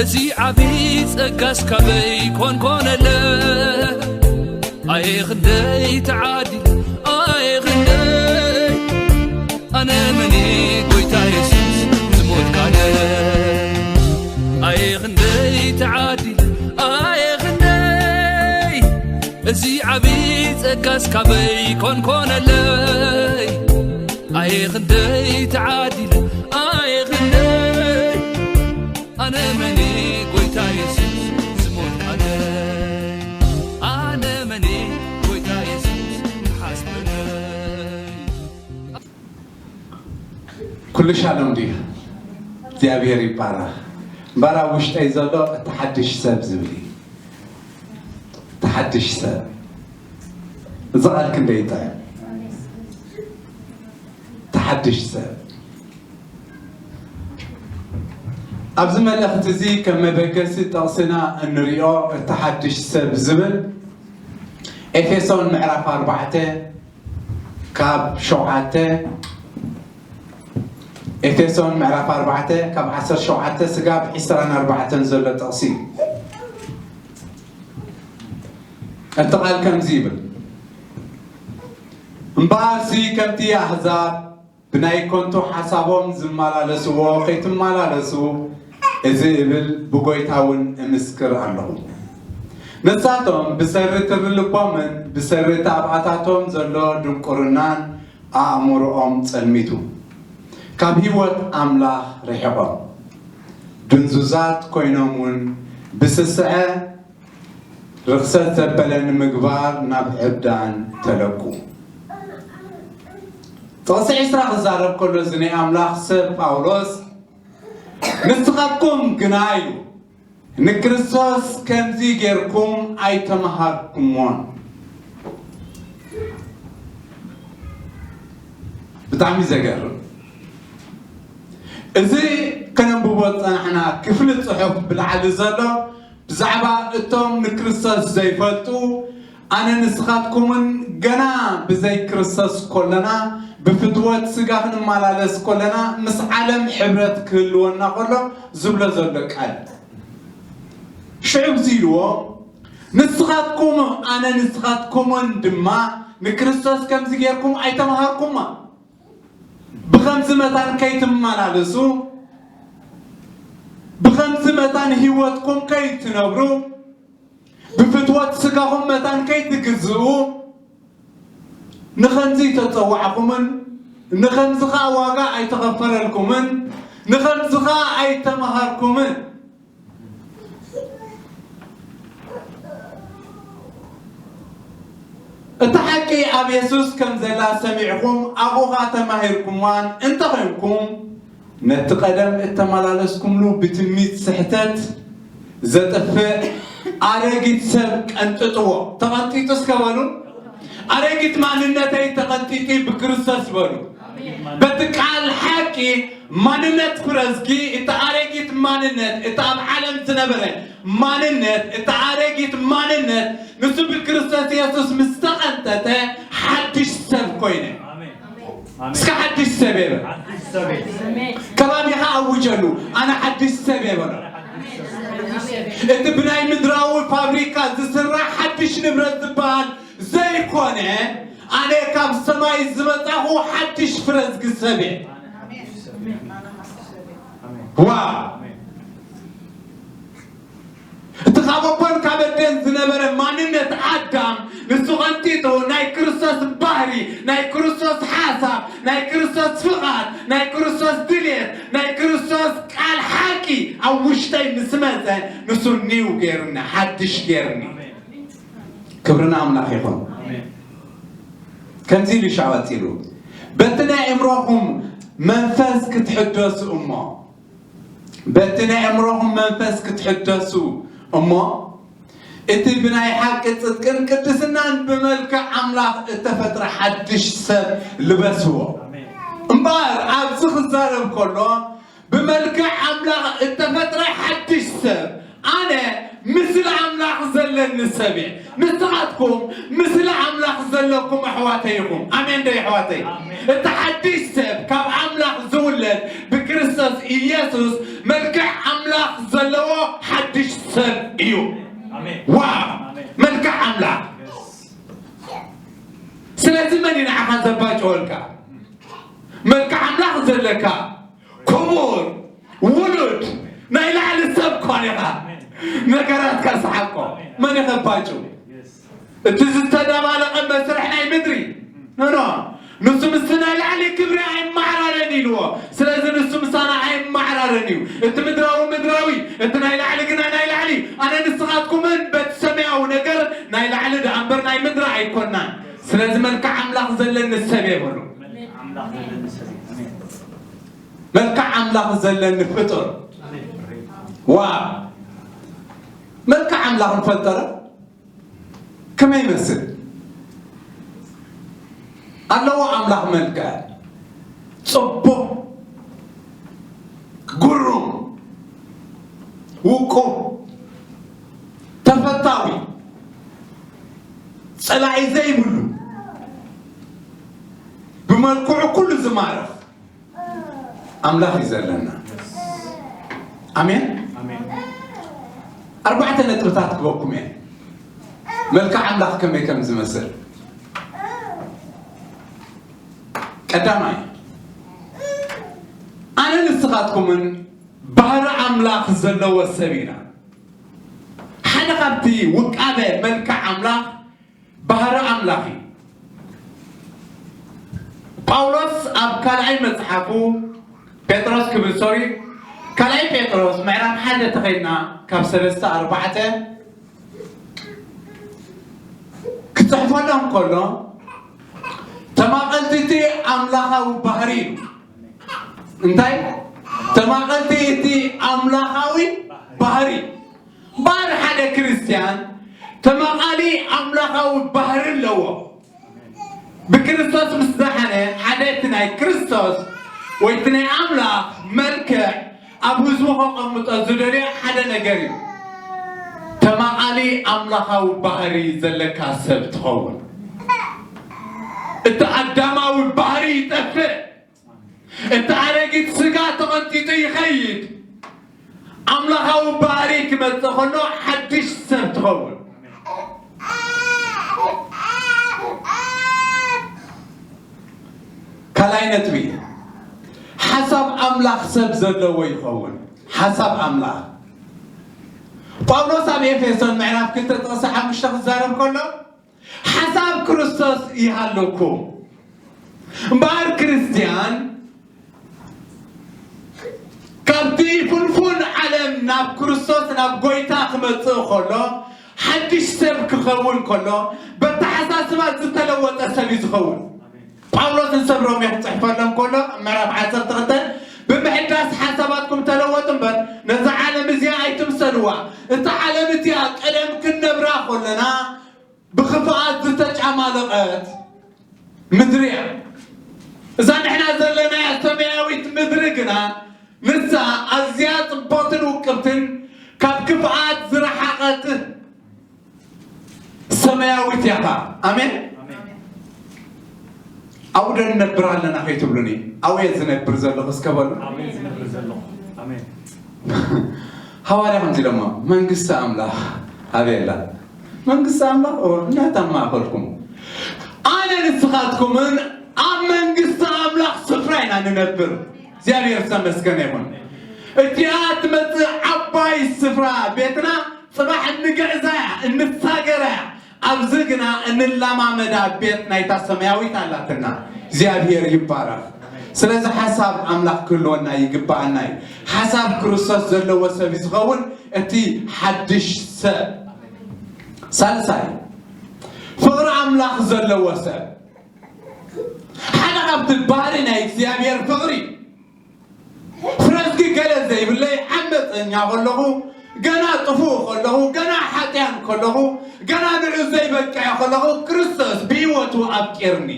እዚ ዓቢ ጸጋስ ካበይ ኮንኮነለ? ኣየ ክንደይ ተዓዲለ፣ ኣየ ክንደይ፣ ኣነ መን እየ ጎይታ የሱስ ዝሞትካለ? ኣየ ክንደይ ተዓዲለ፣ ኣየ ክንደይ፣ እዚ ዓቢ ጸጋስ ካበይ ኮንኮነለይ? ኣየ ክንደይ ተዓዲለ፣ ኣየ ክንደይ፣ ኣነ መን እየ ጎይታ የሱስ ዝሞትካለይ? ኣነ መን እየ ጎይታ የሱስ ዝሓስበለይ? ኩሉ ሻሎም ድዩ? እግዚኣብሔር ይባረኽ። እምበኣር ኣብ ውሽጠይ ዘሎ እቲ ሓድሽ ሰብ ዝብል እዩ። እቲ ሓድሽ ሰብ። እዚ ቃል ክንደይ ይጥዕም። እቲ ሓድሽ ሰብ። ኣብዚ መልእኽቲ እዚ ከም መበገሲ ጥቕስና እንሪኦ እቲ ሓድሽ ሰብ ዝብል ኤፌሶን ምዕራፍ ኣርባዕተ ካብ ሸውዓተ፣ ኤፌሶን ምዕራፍ ኣርባዕተ ካብ ዓሰርተ ሸውዓተ ስጋብ ዕስራን ኣርባዕተን ዘሎ ጥቕሲ እዩ። እቲ ቃል ከምዚ ይብል፣ እምበኣርሲ ከምቲ ኣህዛብ ብናይ ከንቱ ሓሳቦም ዝመላለስዎ ከይትመላለሱ፣ እዚ እብል ብጎይታ እውን እምስክር ኣለኹ። ንሳቶም ብሰሪ ትሪ ልቦምን ብሰሪ ተባኣታቶም ዘሎ ድንቁርናን ኣእምሮኦም ጸልሚቱ፣ ካብ ህይወት ኣምላኽ ርሒቖም፣ ድንዙዛት ኮይኖም እውን ብስስዐ ርኽሰት ዘበለ ንምግባር ናብ ዕብዳን ተለቁ። ጥቕሲ ዕስራ ክዛረብ ከሎ፣ እዚ ናይ ኣምላኽ ሰብ ጳውሎስ፣ ንስኻትኩም ግና ኢሉ፣ ንክርስቶስ ከምዚ ጌርኩም ኣይተምሃርኩሞን። ብጣዕሚ ዘገርም። እዚ ከነንብቦ ዝጸናሕና ክፍሊ ጽሑፍ ብላዕሊ ዘሎ ብዛዕባ እቶም ንክርስቶስ ዘይፈልጡ፣ ኣነ ንስኻትኩምን ገና ብዘይ ክርስቶስ ከለና፣ ብፍትወት ስጋ ክንመላለስ ከለና፣ ምስ ዓለም ሕብረት ክህልወና ከሎ ዝብሎ ዘሎ ቃል። ሽዑ እዚ ኢልዎ፣ ንስኻትኩም፣ ኣነ ንስኻትኩምን ድማ ንክርስቶስ ከምዚ ጌርኩም ኣይተምሃርኩማ። ብኸምዚ መታን ከይትመላለሱ፣ ብኸምዚ መታን ህይወትኩም ከይትነብሩ፣ ብፍትወት ስጋኹም መታን ከይትግዝኡ፣ ንኸምዚ ኣይተጸዋዕኩምን፣ ንኸምዚ ኸኣ ዋጋ ኣይተኸፈለልኩምን፣ ንኸምዚ ኸኣ ኣይተመሃርኩምን። እታ ሓቂ ኣብ የሱስ ከም ዘላ ሰሚዕኩም፣ ኣብኡ ኸኣ ተማሂርኩምዋን እንተ ኾይንኩም፣ ነቲ ቀደም እተመላለስኩምሉ ብትምኒት ስሕተት ዘጥፍእ ኣረጊት ሰብ ቀንጥጥዎ። ተቐንጢጡ እስከ በሉ። ኣረጊት ማንነተይ ተቐንጢጡ ብክርስቶስ በሉ። በቲ ቃል ሓቂ ማንነት ፍረዝጊ፣ እቲ ኣረጊት ማንነት፣ እቲ ኣብ ዓለም ዝነበረ ማንነት፣ እቲ ኣረጊት ማንነት፣ ንሱ ብክርስቶስ የሱስ ምስ ተቐንጠጠ፣ ሓድሽ ሰብ ኮይነ። ኣሜን። ኣሜን። እስከ ሓድሽ ሰብ እየ በል። ሓድሽ ሰብ እየ። ከባቢኻ ኣውጀሉ፣ ኣነ ሓድሽ ሰብ እየ በሎ። ኣነ ሓድሽ ሰብ እየ። እቲ ብናይ ምድራዊ ፋብሪካ ዝስራሕ ሓድሽ ንብረት ዝበሃል ዘይኮነ፣ ኣነ ካብ ሰማይ ዝመጻኹ ሓድሽ ፍረዝጊ ሰብ እየ። ኣሜን። ኣሜን። ዋ! ኣሜን። እቲ ካብ ኣቦን ካብ ኣደን ዝነበረ ማንነት ኣዳም፣ ንሱ ቀንጢጡ ናይ ክርስቶስ ባህሪ፣ ናይ ክርስቶስ ሓሳብ፣ ናይ ክርስቶስ ፍቓድ፣ ናይ ክርስቶስ ድልየት፣ ናይ ክርስቶስ ቃል ሓቂ ኣብ ውሽጠይ ምስ መጸ፣ ንሱ ኒው ገይሩኒ፣ ሓድሽ ገይሩኒ። ክብሪ ንኣምላኽ ይኹን። ኣሜን። ከምዚ ኢሉ ሻዕ ቀጺሉ፣ በቲ ናይ ኣእምሮኹም መንፈስ ክትሕደሱ እሞ፣ በቲ ናይ ኣእምሮኹም መንፈስ ክትሕደሱ እሞ፣ እቲ ብናይ ሓቂ ጽድቅን ቅድስናን ብመልክዕ ኣምላኽ እተፈጥረ ሓድሽ ሰብ ልበስዎ። ኣሜን። እምበኣር ኣብዚ ክዛረብ ከሎ፣ ብመልክዕ ኣምላኽ እተፈጥረ ሓድሽ ሰብ፣ ኣነ ምስሊ ኣምላኽ ዘለኒ ሰብ እየ። ንስኻትኩም ምስሊ ኣምላኽ ዘለኩም ኣሕዋተይ ኢኹም። ኣሜን ዶ ኣሕዋተይ? ኣሜን። እቲ ሓድሽ ሰብ ካብ ኣምላኽ ዝውለድ ብክርስቶስ ኢየሱስ መልክዕ ኣምላኽ ኣምላኽ ዘለዎ ሓድሽ ሰብ እዩ። ኣሜን። ዋው! ኣሜን። መልክዕ ኣምላኽ። ስለዚ መን እዩ ንዓኻ ዘባጭወልካ? መልክዕ ኣምላኽ ዘለካ ክቡር ውሉድ ናይ ላዕሊ ሰብ ኮን ኢኻ። ነገራትካ ሰሓቆ መን ይኸባጭው? እቲ ዝተደባለቐ መስርሕ ናይ ምድሪ ኖኖ ንሱ ምስ ናይ ላዕሊ ክብሪ ኣይመዓራረን ኢልዎ። ስለዚ ንሱ ምሳና ኣይመዓራረን እዩ። እቲ ምድራዊ ምድራዊ፣ እቲ ናይ ላዕሊ ግና ናይ ላዕሊ። ኣነ ንስኻትኩምን በቲ ሰማያዊ ነገር ናይ ላዕሊ ደኣ እምበር ናይ ምድሪ ኣይኮናን። ስለዚ መልክዕ ኣምላኽ ዘለኒ ሰብ እየ በሉ። ኣምላኽ ዘለኒ ሰብ እዩ። ኣሜን። መልክዕ ኣምላኽ ዘለኒ ፍጡር ዋ መልክዕ ኣምላኽ ንፈልጠረ ከመይ ይመስል ኣለዎ ኣምላኽ መልክዕ ጽቡቕ ግሩም ውቁብ ተፈታዊ ጸላኢ ዘይብሉ ብመልክዑ ኩሉ ዝማርኽ ኣምላኽ እዩ ዘለና ኣሜን ኣሜን። ኣርባዕተ ነጥብታት ክበኩም እየ መልክዕ ኣምላኽ ከመይ ከም ዝመስል ቀዳማይ ኣነ ንስኻትኩምን ባህሪ ኣምላኽ ዘለዎ ሰብ ኢና ሓደ ካብቲ ውቃበ መልክዕ ኣምላኽ ባህሪ ኣምላኽ እዩ ጳውሎስ ኣብ ካልኣይ መጽሓፉ ጴጥሮስ ክብል ሶሪ ካልኣይ ጴጥሮስ ምዕራፍ ሓደ ተኸይድና ካብ ሰለስተ ኣርባዕተ ክፅሕፈሎም ከሎ ተማቐልቲ እቲ ኣምላኻዊ ባህሪ እዩ እንታይ ተማቐልቲ እቲ ኣምላኻዊ ባህሪ እምበኣር ሓደ ክርስትያን ተማቓሊ ኣምላኻዊ ባህሪ ኣለዎ ብክርስቶስ ምስ ደሓነ ሓደ እቲ ናይ ክርስቶስ ወይ እቲ ናይ ኣምላኽ መልክዕ ኣብ ህዝቡ ከቐምጦ ዝደልዮ ሓደ ነገር እዩ ተማቓሊ ኣምላኻዊ ባህሪ ዘለካ ሰብ ትኸውን እቲ ኣዳማዊ ባህሪ ይጠፍእ እቲ ኣረጊት ስጋ ተቐንጢጡ ይኸይድ ኣምላኻዊ ባህሪ ክመፅእ ከሎ ሓድሽ ሰብ ትኸውን ካልኣይ ነጥቢ ሓሳብ ኣምላኽ ሰብ ዘለዎ ይኸውን ሓሳብ ኣምላኽ ጳውሎስ ኣብ ኤፌሶን ምዕራፍ ክልተ ጥቕሲ ሓሙሽተ ክዛረብ ከሎ ሓሳብ ክርስቶስ ይሃለኩም እምበኣር ክርስትያን ካብቲ ፍንፉን ዓለም ናብ ክርስቶስ ናብ ጎይታ ክመፅእ ከሎ ሓድሽ ሰብ ክኸውን ከሎ በተሓሳስባ ዝተለወጠ ሰብ እዩ ዝኸውን ጳውሎስ ንሰብ ሮሜ ክፅሕፈሎም ከሎ ምዕራፍ ዓሰርተ ክልተ ብምሕዳስ ሓሳባትኩም ተለወጡ እምበር ነዛ ዓለም እዚኣ ኣይትምሰልዋ እታ ዓለም እቲኣ ቀደም ክንነብራ ከለና ብኽፍኣት ዝተጫማለቐት ምድሪ እያ እዛ ንሕና ዘለናያ ሰማያዊት ምድሪ ግና ንሳ ኣዝያ ጽቦትን ውቅብትን ካብ ክፍኣት ዝረሓቐት ሰማያዊት እያ ኸዓ ኣሜን ኣብኡ ዶ ንነብር ኣለና ከይትብሉኒ ኣብኡ እየ ዝነብር ዘለኹ እስከ በሉ ኣሜን ዝነብር ዘለኹ ኣሜን ሃዋርያ ከምዚ ኢሎሞ መንግስቲ ኣምላኽ ኣበይ ኣላ መንግስቲ ኣምላኽ እነታ ማእኸልኩም ኣነ ንስኻትኩምን ኣብ መንግስቲ ኣምላኽ ስፍራ ኢና ንነብር እግዚኣብሔር ዝተመስገነ ይኹን እቲኣ ትመፅእ ዓባይ ስፍራ ቤትና ፅባሕ እንግዕዛ እያ እንሳገራ እያ ኣብዚ ግና እንለማመዳ ቤት ናይታ ሰማያዊት ኣላትና እግዚኣብሔር ይባረኽ ስለዚ ሓሳብ ኣምላኽ ክህልወና ይግባኣና እዩ ሓሳብ ክርስቶስ ዘለዎ ሰብ ዝኸውን እቲ ሓድሽ ሰብ ሳልሳይ ፍቕሪ ኣምላኽ ዘለዎ ሰብ ሓደ ካብቲ ባህሪ ናይ እግዚኣብሔር ፍቕሪ ፍረዝጊ ገለ ዘይብለይ ዓመፀኛ ከለኹ ገና ጥፉእ ከለኹ ገና ሓጢያን ከለኹ ገና ንዑ ዘይበቅዐ ከለኹ ክርስቶስ ብህይወቱ ኣፍቂርኒ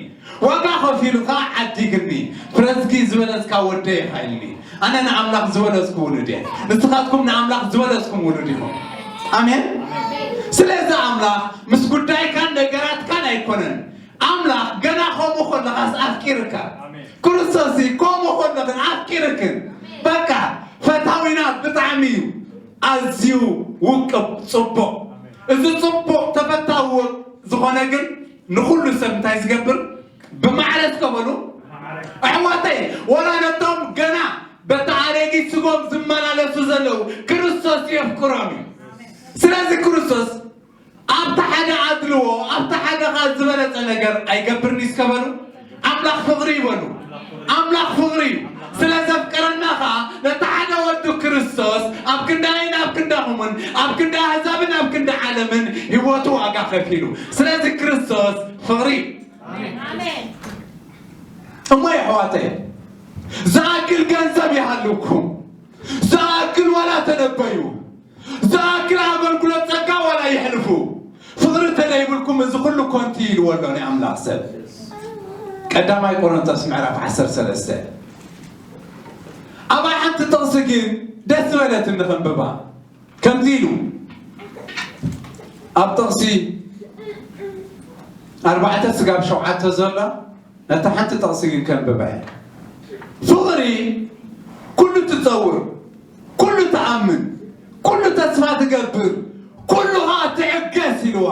ዋጋ ከፊሉ ከዓ ዓዲግኒ ፍረዝጊ ዝበለዝካ ወደ ኢኻ ኢልኒ ኣነ ንኣምላኽ ዝበለዝኩ ውሉድ እየ ንስኻትኩም ንኣምላኽ ዝበለዝኩም ውሉድ ኢኹም ኣሜን ስለዚ ኣምላኽ ምስ ጉዳይካን ነገራትካን ኣይኮነን ኣምላኽ ገና ከምኡ ከለኻስ ኣፍቂርካ ክርስቶስ ከምኡ ከለኽን ኣፍቂርክን በቃ ፈታዊና ብጣዕሚ እዩ ኣዝዩ ውቅብ ጽቡቕ። እዚ ጽቡቕ ተፈታዊ ዝኾነ ግን ንኹሉ ሰብ እንታይ ዝገብር? ብማዕረ እስከ በሉ ኣሕዋተይ፣ ወላ ነቶም ገና በቲ ኣረጊት ስጎም ዝመላለሱ ዘለዉ ክርስቶስ የፍቅሮም እዩ። ስለዚ ክርስቶስ ኣብቲ ሓደ ኣድልዎ ኣብቲ ሓደ ኸዓ ዝበለጸ ነገር ኣይገብርን እዩ እስከ በሉ። ኣምላኽ ፍቕሪ ይበሉ። ኣምላኽ ፍቕሪ እዩ። ስለ ዘፍቀረና ኸዓ ነቲ ሓደ ወዱ ክርስቶስ ኣብ ክንዳይን ኣብ ክንዳኹምን ኣብ ክንዲ ኣህዛብን ኣብ ክንዲ ዓለምን ህይወቱ ዋጋ ከፊሉ። ስለዚ ክርስቶስ ፍቕሪ እዩ። እሞ የሕዋተይ፣ ዝኣክል ገንዘብ ይሃልኩም፣ ዝኣክል ዋላ ተነበዩ፣ ዝኣክል ኣገልግሎት ጸጋ ዋላ ይሕልፉ፣ ፍቕሪ ተለይብልኩም እዚ ኩሉ ኮንቲ ኢልዎ ኣሎ ናይ ኣምላኽ ሰብ። ቀዳማይ ቆሮንቶስ ምዕራፍ ዓሰርተ ሰለስተ። ኣብኣ ሓንቲ ጥቕሲ ግን ደስ ዝበለትኒ ከንብባ። ከምዚ ኢሉ ኣብ ጥቕሲ ኣርባዕተ ስጋብ ሸውዓተ ዘሎ ነታ ሓንቲ ጥቕሲ ግን ከንብባ እየ። ፍቕሪ ኩሉ ትጸውር፣ ኩሉ ትኣምን፣ ኩሉ ተስፋ ትገብር፣ ኩሉ ኸኣ ትዕገስ ኢልዋ።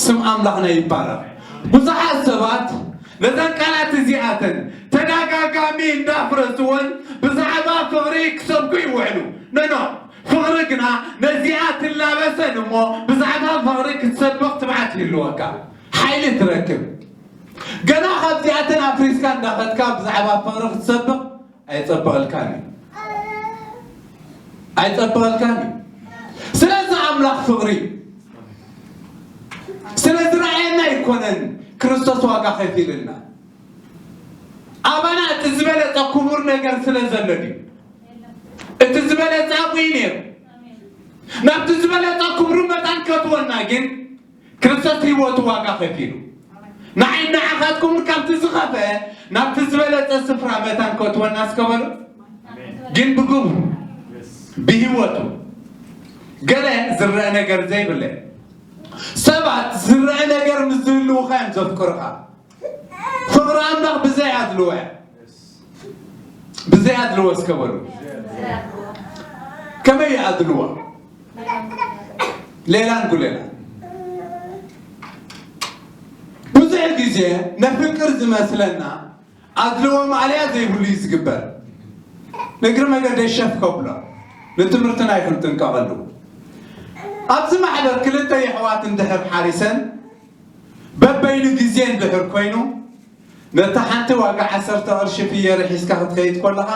ስም ኣምላኽና ይባረኽ። ብዙሓት ሰባት ነዘን ቃላት እዚኣተን ተደጋጋሚ እንዳፍረስወን ብዛዕባ ፍቕሪ ክሰብኩ ይውዕሉ። ነኖ፣ ፍቕሪ ግና ነዚኣ ትላበሰን እሞ ብዛዕባ ፍቕሪ ክትሰብኽ ትብዓት ይህልወካ፣ ሓይሊ ትረክብ። ገና ካብዚኣተን ኣፍሪስካ እንዳኸድካ ብዛዕባ ፍቕሪ ክትሰብኽ ኣይጸብቐልካን እዩ። ኣይጸብቐልካን እዩ። ስለዚ ኣምላኽ ፍቕሪ እዩ። ስለ ዝረኣየና ኣይኮነን ክርስቶስ ዋጋ ከፊልና። ኣባና እቲ ዝበለጸ ክቡር ነገር ስለ ዘሎ ድዩ? እቲ ዝበለጸ ኣብኡ እዩ ነይሩ። ናብቲ ዝበለጸ ክብሩ መታን ከእትወና ግን ክርስቶስ ህይወቱ ዋጋ ከፊሉ። ንዓይ ንዓኻትኩም ካብቲ ዝኸፈ ናብቲ ዝበለጸ ስፍራ መታን ከእትወና እስከ በሉ። ግን ብግብሩ፣ ብህይወቱ፣ ገለ ዝረአ ነገር ዘይብለ፣ ሰባት ዝረአ ነገር ምስ ዝህልውኻ እዮም ዘፍቅሩኻ። ፍቕሪ ኣምላኽ ብዘይ ኣድልዎ እያ። ብዘይ ኣድልዎ እስከ በሉ። ከመይ እዩ ኣድልዎ? ሌላን ጉሌላን። ብዙሕ ግዜ ነፍቅር ዝመስለና ኣድልዎ ማእለያ ዘይብሉ እዩ ዝግበር። ንእግሪ መገደይ ሸፍ ከብሎ፣ ንትምህርትና ይኹን ጥንቀቐሉ። ኣብዚ ማሕበር ክልተ የሕዋት እንድሕር ሓሪሰን፣ በበይኑ ግዜ እንድሕር ኮይኑ፣ ነታ ሓንቲ ዋጋ ዓሰርተ ቅርሺ ፍየሪ ሒዝካ ክትኸይድ ከለኻ፣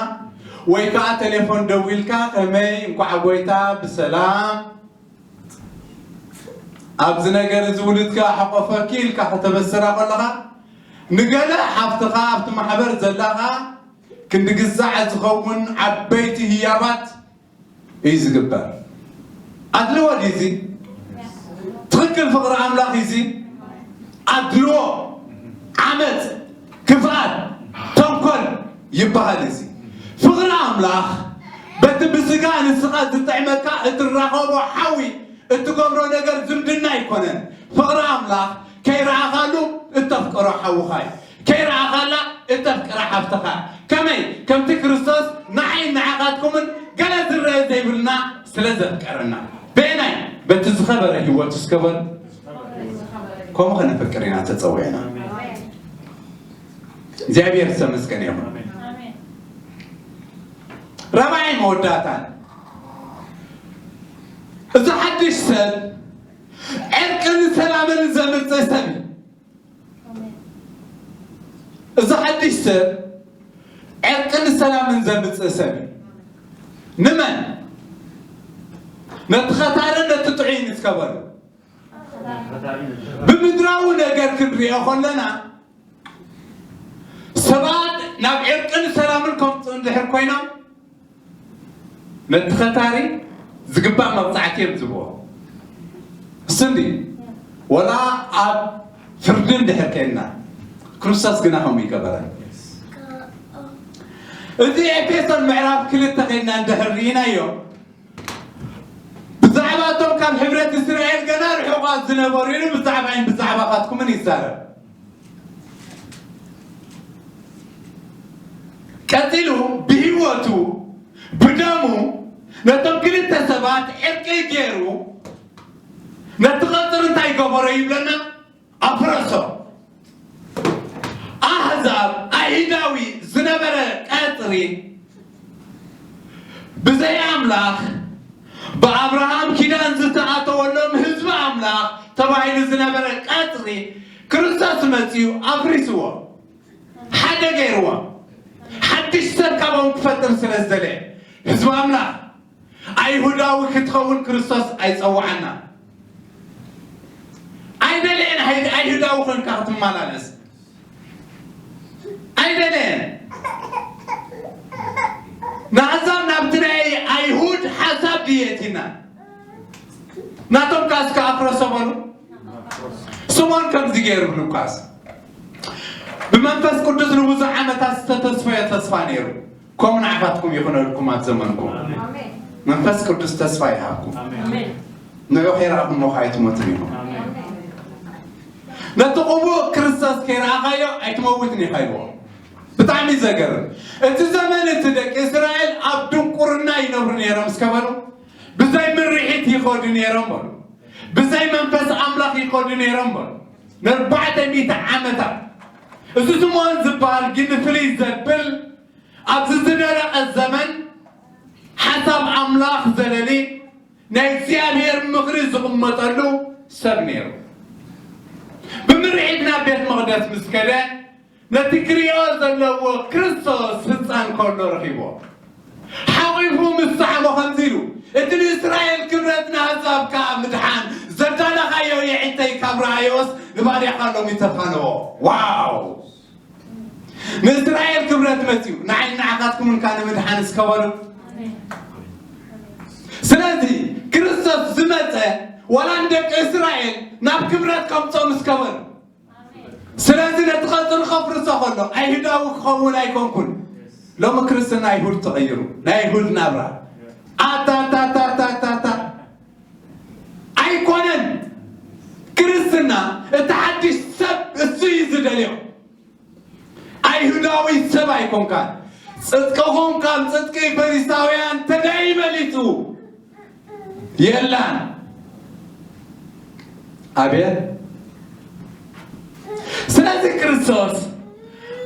ወይ ከኣ ቴሌፎን ደዊልካ፣ "ከመይ፣ እንኳዕ ጎይታ ብሰላም ኣብዚ ነገር እዚ ውሉድካ ሓቆፈኪ" ኢልካ ከተበስራ ከለኻ፣ ንገለ ሓፍትኻ ኣብቲ ማሕበር ዘላኻ ክንዲ ግዛዕ ዝኸውን ዓበይቲ ህያባት እዩ ዝግበር። ኣድልዎ ድዩ እዚ? ትኽክል ፍቕሪ ኣምላኽ እዩ እዚ? ኣድልዎ፣ ዓመፅ፣ ክፍኣት፣ ተንኮል ይበሃል እዚ። ፍቕሪ ኣምላኽ በቲ ብስጋ ንስኻ ዝጥዕመካ እትራኸቦ ሓዊ እትገብሮ ነገር ዝምድና ኣይኮነን። ፍቕሪ ኣምላኽ ከይረኣኻሉ እተፍቅሮ ሓውኻ እዩ። ከይረኣኻላ እተፍቅራ ሓፍትኻ። ከመይ? ከምቲ ክርስቶስ ንዓይ ንዓኻትኩምን ገለ ዝረአ ዘይብልና ስለ ዘፍቀረና። በየናይ? በቲ ዝኸበረ ህይወቱ እስከ በሉ። ከምኡ ከነፍቅር ኢና ተጸዊዕና። እግዚኣብሔር ዝተመስገነ ይኹን። ራብዓይ መወዳእታን፣ እዚ ሓድሽ ሰብ ዕርቅን ሰላምን ዘምጽእ ሰብ እዩ። እዚ ሓድሽ ሰብ ዕርቅን ሰላምን ዘምጽእ ሰብ እዩ። ንመን? ነቲ ኸታርን ነቲ ጥዑይን እስከ በሉ። ብምድራዊ ነገር ክንሪኦ ከለና፣ ሰባት ናብ ዕርቅን ሰላምን ከምጽኡ እንድሕር ኮይኖም፣ ነቲ ኸታሪ ዝግባእ መቕጻዕቲ እዮም ዝብዎ። እሱ እንዲ ወላ ኣብ ፍርዲ እንድሕር ከይንና፣ ክርስቶስ ግና ከምኡ ይገበረ። እዚ ኤፌሶን ምዕራፍ ክልተ ከይንና እንድሕር ርኢናዮ፣ ብዛዕባ እቶም ካብ ሕብረት እስራኤል ገና ርሑቓት ዝነበሩ ኢሉ ብዛዕባይን ብዛዕባኻትኩምን ይዛረብ። ቀጺሉ ብህይወቱ ብደሙ ነቶም ክልተ ሰባት ዕርቂ ገይሩ ነቲ ቐፅሪ እንታይ ገበሮ ይብለና? ኣፍረሶ። ኣህዛብ፣ ኣይሁዳዊ ዝነበረ ቀፅሪ ብዘይ ኣምላኽ፣ ብኣብርሃም ኪዳን ዝተኣተወሎም ህዝቢ ኣምላኽ ተባሂሉ ዝነበረ ቀፅሪ ክርስቶስ መፂኡ ኣፍሪስዎ። ሓደ ገይርዎ። ሓድሽ ሰብ ካብኦም ክፈጥር ስለ ዝደለየ ህዝቢ ኣምላኽ ኣይሁዳዊ ክትኸውን ክርስቶስ ኣይጸውዓና። ኣይደለየን ኣይ- ኣይሁዳዊ ኮንካ ክትመላለስ ኣይደለየን። ንኣዛብ ናብቲ ናይ ኣይሁድ ሓሳብ ድየትና ናቶም ካስ ከኣፍረሶ በሉ። ስሞን ከምዚ ገይሩ ብሉቃስ ብመንፈስ ቅዱስ ንብዙሕ ዓመታት ዝተተስፈዮ ተስፋ ነይሩ። ከምኡ ንዓኻትኩም ይኹነልኩም ኣብ ዘመንኩም። መንፈስ ቅዱስ ተስፋ ይሃብኩም። ንዑ ከይረኣኹሞ ከኣ ኣይትሞትን ኢኹም። ነቲ ቅቡእ ክርስቶስ ከይረኣኻዮ ኣይትመውትን ኢኻ ኢልዎ። ብጣዕሚ ዘገርም። እቲ ዘመን እቲ ደቂ እስራኤል ኣብ ድንቁርና ይነብሩ ነይሮም እስከ በሉ። ብዘይ ምርሒት ይኸዱ ነይሮም በሉ። ብዘይ መንፈስ ኣምላኽ ይኸዱ ነይሮም በሉ። ንኣርባዕተ ሚእቲ ዓመታት። እዚ ስምዖን ዝበሃል ግን ፍልይ ዘብል ኣብዚ ዝደረቐ ዘመን ሓሳብ ኣምላኽ ዘለሊ ናይ እግዚኣብሔር ምኽሪ ዝቕመጠሉ ሰብ ነይሩ። ብምርዒት ናብ ቤት መቕደስ ምስ ከደ ነቲ ክሪኦ ዘለዎ ክርስቶስ ህፃን ከሎ ረኺቦ። ሓቒፉ ምስ ሰዓሞ ከምዚ ኢሉ፣ እቲ ንእስራኤል ክብረት ንኣህዛብ ከኣ ምድሓን ዘዳለኻዮ የዒንተይ ካብ ረኣዮስ ንባርያኻ ሎሚ ተፋነዎ። ዋው! ንእስራኤል ክብረት መጺኡ ንዓይ ንዓኻትኩም እንካ ንምድሓን እስከ በሉ። ስለዚ ክርስቶስ ዝመጸ ዋላ ንደቂ እስራኤል ናብ ክብረት ከምጾም እስከ በሉ። ስለዚ ነቲ ቐጽሪ ከፍርሶ ከሎ ኣይሁዳዊ ክኸውን ኣይኮንኩን። ሎሚ ክርስትና ኣይሁድ ተቐይሩ ናይ ኣይሁድ ናብራ ኣታታታታታታ ኣይኮነን። ክርስትና እቲ ሓድሽ ሰብ እሱ እዩ ዝደልዮ። ኣይሁዳዊ ሰብ ኣይኮንካን። ጽድቅኹም ካብ ጽድቂ ፈሪሳውያን ተደይ በሊጹ የላን። ኣቤት። ስለዚ ክርስቶስ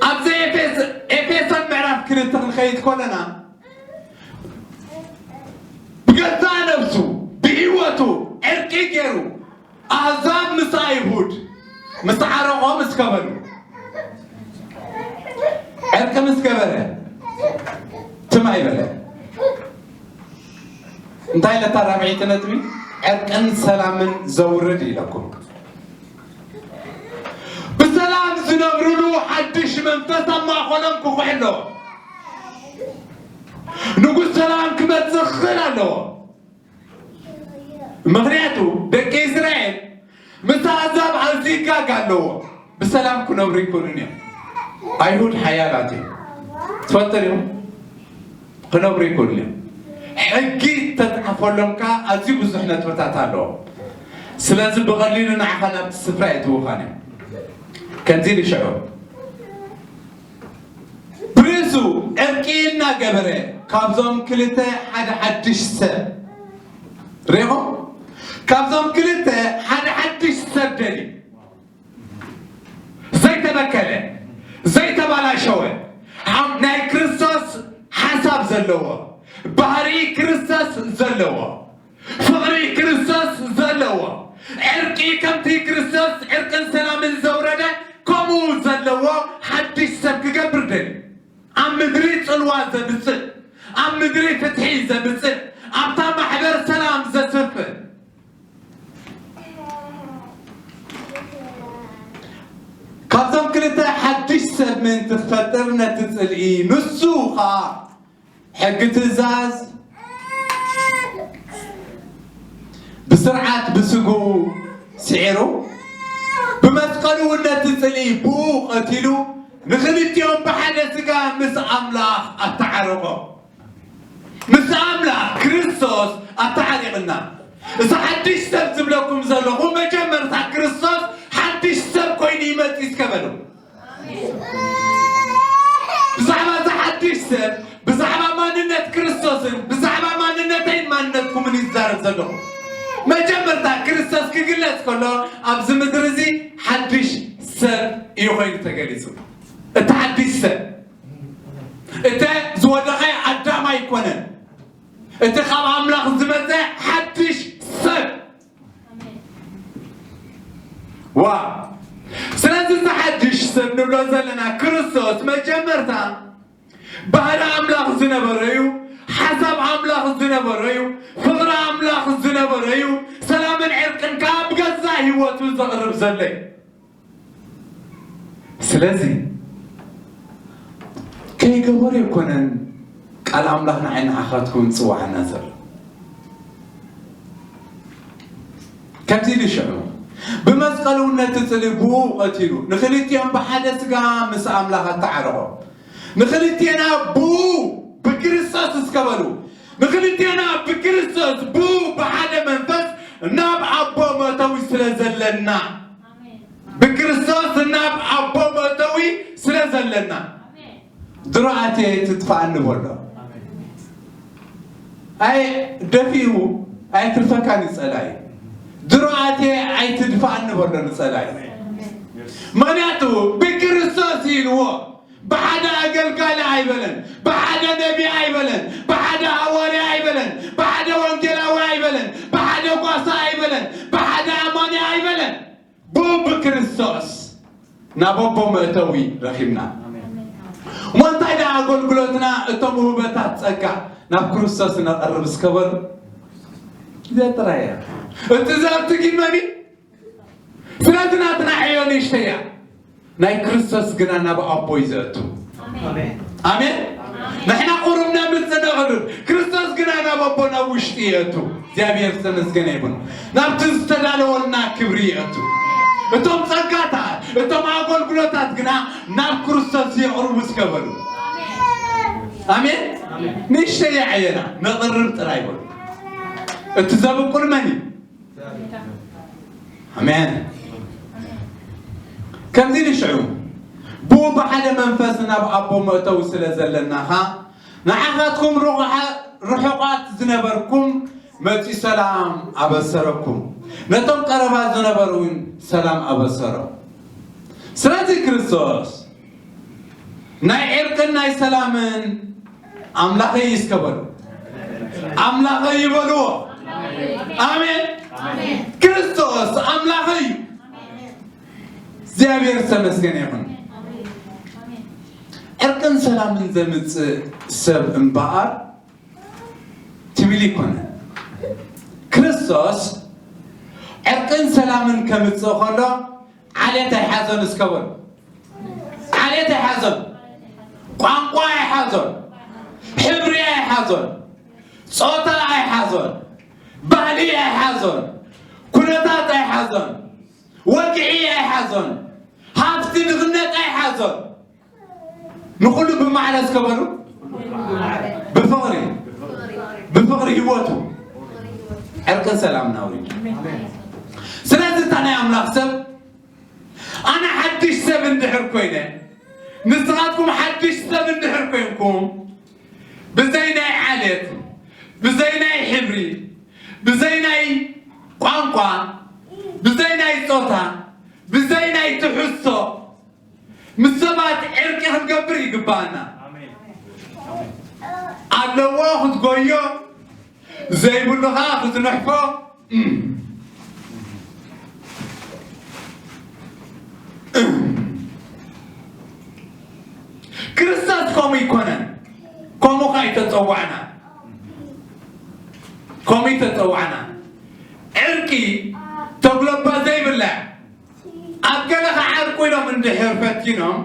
ኣብዚ ኤፌስ- ኤፌሶን ምዕራፍ ክልተ ክንኸይድ ከለና ብገዛእ ነብሱ ብህይወቱ ዕርቂ ገይሩ ኣህዛብ ምስ ኣይሁድ ምስ ዓረቖም እስከ በሉ። ዕርቂ ምስ ገበረ ትም ኣይበለ። እንታይ ኢለታ ራብዐይቲ ነጥቢ? ዕርቅን ሰላምን ዘውርድ ኢለኩም። ብሰላም ዝነብርሉ ሓድሽ መንፈስ ኣብ ማእኸሎም ክኹሕ ኣለዎ። ንጉስ ሰላም ክመጽእ ክኽእል ኣለዎ። ምኽንያቱ ደቂ እስራኤል ምስ ኣህዛብ ኣዝዩ ጋግ ኣለዎ። ብሰላም ክነብሩ ይክእሉን እዮም። ኣይሁድ ሓያላት እዮም። ትፈልጡ ዲኹም? ክነብሩ ይክእሉን እዮም። ሕጊ ተጻሕፈሎም ከኣ ኣዝዩ ብዙሕ ነጥብታት ኣለዎ። ስለዚ ብቐሊሉ ንዓኻ ናብቲ ስፍራ የእትውኻን እዮም። ከምዚ ኢሉ ሽዑ ብርእሱ ዕርቂ እናገበረ ካብዞም ክልተ ሓደ ሓድሽ ሰብ ሪኹም? ካብዞም ክልተ ሓደ ሓድሽ ሰብ ደልዩ ዘይተበከለ ዘይተባላሸወ ሓ- ናይ ክርስቶስ ሓሳብ ዘለዎ ባህሪ ክርስቶስ ዘለዎ ፍቕሪ ክርስቶስ ዘለዎ ዕርቂ ከምቲ ክርስቶስ ዕርቅን ሰላምን ዘውረደ ከምኡ ዘለዎ ሓድሽ ሰብ ክገብር ደልዩ። ኣብ ምድሪ ጽልዋ ዘምጽእ ኣብ ምድሪ ፍትሒ ዘምጽእ ኣብታ ማሕበር ሰላም ዘስፍን ካብዞም ክልተ ሓድሽ ሰብ ምእንቲ ክፈጥር ነቲ ጽልኢ ንሱ ኸኣ ሕጊ ትእዛዝ ብስርዓት ብስግኡ ስዒሩ ብመስቀሉ እውን ነቲ ጽልኢ ብኡ ቀቲሉ ንኽልቲኦም ብሓደ ስጋ ምስ ኣምላኽ ኣተዓረቖ። ምስ ኣምላኽ ክርስቶስ ኣተዓሪቕና። እዚ ሓድሽ ሰብ ዝብለኩም ዘለኹ መጀመርታ ክርስቶስ ሓድሽ ሰብ ኮይኑ ይመጽእ እስከ በሉ። ብዛዕባ እዚ ሓድሽ ሰብ ብዛዕባ ማንነት ክርስቶስን ብዛዕባ ማንነተይ ኣለኹ። መጀመርታ ክርስቶስ ክግለጽ ከሎ ኣብዚ ምድሪ እዚ ሓድሽ ሰብ እዩ ኮይኑ ተገሊጹ። እቲ ሓድሽ ሰብ፣ እቲ ዝወደቐ ኣዳም ኣይኮነን። እቲ ካብ ኣምላኽ ዝመጸ ሓድሽ ሰብ። ዋ፣ ስለዚ እዚ ሓድሽ ሰብ ንብሎ ዘለና ክርስቶስ መጀመርታ ባህሪ ኣምላኽ ዝነበረ እዩ። ሓሳብ ኣምላኽ ዝነበረ እዩ። ፍቕሪ ኣምላኽ ዝነበረ እዩ። ሰላምን ዕርቅን ከዓ ብገዛ ህይወቱ ዘቕርብ ዘሎ እዩ። ስለዚ ከይገበሩ ኣይኮነን ቃል ኣምላኽ ንዓይ ንዓኻትኩም ዝጽዋዓና ዘሎ። ከምዚ ኢሉ ሽዑ ብመስቀሉ ነቲ ጽልኢ ብኡ ቀቲሉ ንክልቲኦም ብሓደ ስጋ ምስ ኣምላኽ ኣተዓረቖ። ንክልቴና ብኡ ብክርስቶስ እስከ በሉ። ንክልቴና ብክርስቶስ ብኡ ብሓደ መንፈስ ናብ ኣቦ መእተዊ ስለ ዘለና፣ ብክርስቶስ ናብ ኣቦ መእተዊ ስለ ዘለና፣ ድሮ ኣትየ ትጥፋእኒ በሎ። ኣይ ደፊኡ ኣይትርፈካን እዩ ጸላኢ። ድሮ ኣትየ ኣይትድፋእኒ በሎ ንጸላኢ። ምኽንያቱ ብክርስቶስ ኢልዎ ብሓደ ኣገልጋሊ ኣይበለን፣ ብሓደ ነቢ ኣይበለን፣ ብሓደ ሃዋርያ ኣይበለን፣ ብሓደ ወንጌላዊ ኣይበለን፣ ብሓደ ጓሳ ኣይበለን፣ ብሓደ ኣማኒ ኣይበለን። ብኡ ብክርስቶስ ናብ ኣቦ መእተዊ ረኺብና። እሞ እንታይ ደኣ ኣገልግሎትና እቶም ውህበታት ጸጋ ናብ ክርስቶስ ነቐርብ እስከ በሉ። እዚኣ ጥራይ እያ። እቲ ዘብቲ ግን መን እዩ? ስለዚ ናትና ዕዮ ንእሽተይ እያ። ናይ ክርስቶስ ግና ናብ ኣቦ እዩ ዘእቱ። ኣሜን። ኣሜን። ኣሜን። ንሕና ቁሩብ ነምጽእ ነቕርብ፣ ክርስቶስ ግና ናብ ኣቦ ናብ ውሽጢ የእቱ። እግዚኣብሔር ዝተመስገነ ይኹን። ናብቲ ዝተዳለወልና ክብሪ የእቱ። እቶም ጸጋታት፣ እቶም ኣገልግሎታት ግና ናብ ክርስቶስ የቕርቡ እስከ በሉ። ኣሜን። ንእሽተይ እያ ዕዮና፣ ነቕርብ ጥራይ በሉ። እቲ ዘብቁል መን እዩ? ኣሜን። ከምዚ ኢሉ ሽዑ፣ ብኡ ብሓደ መንፈስ ናብ ኣቦ መእተዊ ስለ ዘለናኻ፣ ንዓኻትኩም ርቑሓ-፣ ርሑቓት ዝነበርኩም መጺኡ ሰላም ኣበሰረኩም፣ ነቶም ቀረባ ዝነበሩ እውን ሰላም ኣበሰሮም። ስለዚ ክርስቶስ ናይ ዕርቅን ናይ ሰላምን ኣምላኸይ እዩ እስከ በሉ። ኣምላኸይ ይበልዎ። ኣሜን። ክርስቶስ ኣምላኸይ እዩ። እግዚኣብሔር ዝተመስገነ ይኹን። ዕርቅን ሰላምን ዘምጽእ ሰብ እምበኣር ትብል ይኮነ። ክርስቶስ ዕርቅን ሰላምን ከምጽእ ከሎ ዓሌት ኣይሓዞን እስከ በሉ። ዓሌት ኣይሓዞን፣ ቋንቋ ኣይሓዞን፣ ሕብሪ ኣይሓዞን፣ ጾታ ኣይሓዞን፣ ባህሊ ኣይሓዞን፣ ኩነታት ኣይሓዞን፣ ወግዒ ኣይሓዞን፣ ሃብቲ ድኽነት ኣይሓዞን። ንኹሉ ብማዕረ እስከ በሉ። ብፍቕሪ፣ ብፍቕሪ ህይወቱ ዕርቅን ሰላምን ኣውሪዱ። ስለዚ እታ ናይ ኣምላኽ ሰብ ኣነ ሓድሽ ሰብ እንድሕር ኮይነ፣ ንስኻትኩም ሓድሽ ሰብ እንድሕር ኮይንኩም፣ ብዘይ ናይ ዓሌት፣ ብዘይ ናይ ሕብሪ፣ ብዘይ ናይ ቋንቋ፣ ብዘይ ናይ ጾታ፣ ብዘይ ናይ ትሕዝቶ፣ ምስ ሰባት ዕርቂ ክንገብር ይግባኣና። ኣለዎ ክትጎዮ፣ ዘይብሉ ኸኣ ክትንሕፎ። እም። እም። ክርስቶስ ከምኡ ኣይኮነን። ከምኡ ኸኣ ኣይተጸዋዕና። ከምኡ ኣይተጸዋዕና። ዕርቂ ተጉለባ ዘይብላ። ኣብ ገለ ክዓርቁ ኢሎም እንድሕር ፈቲኖም፣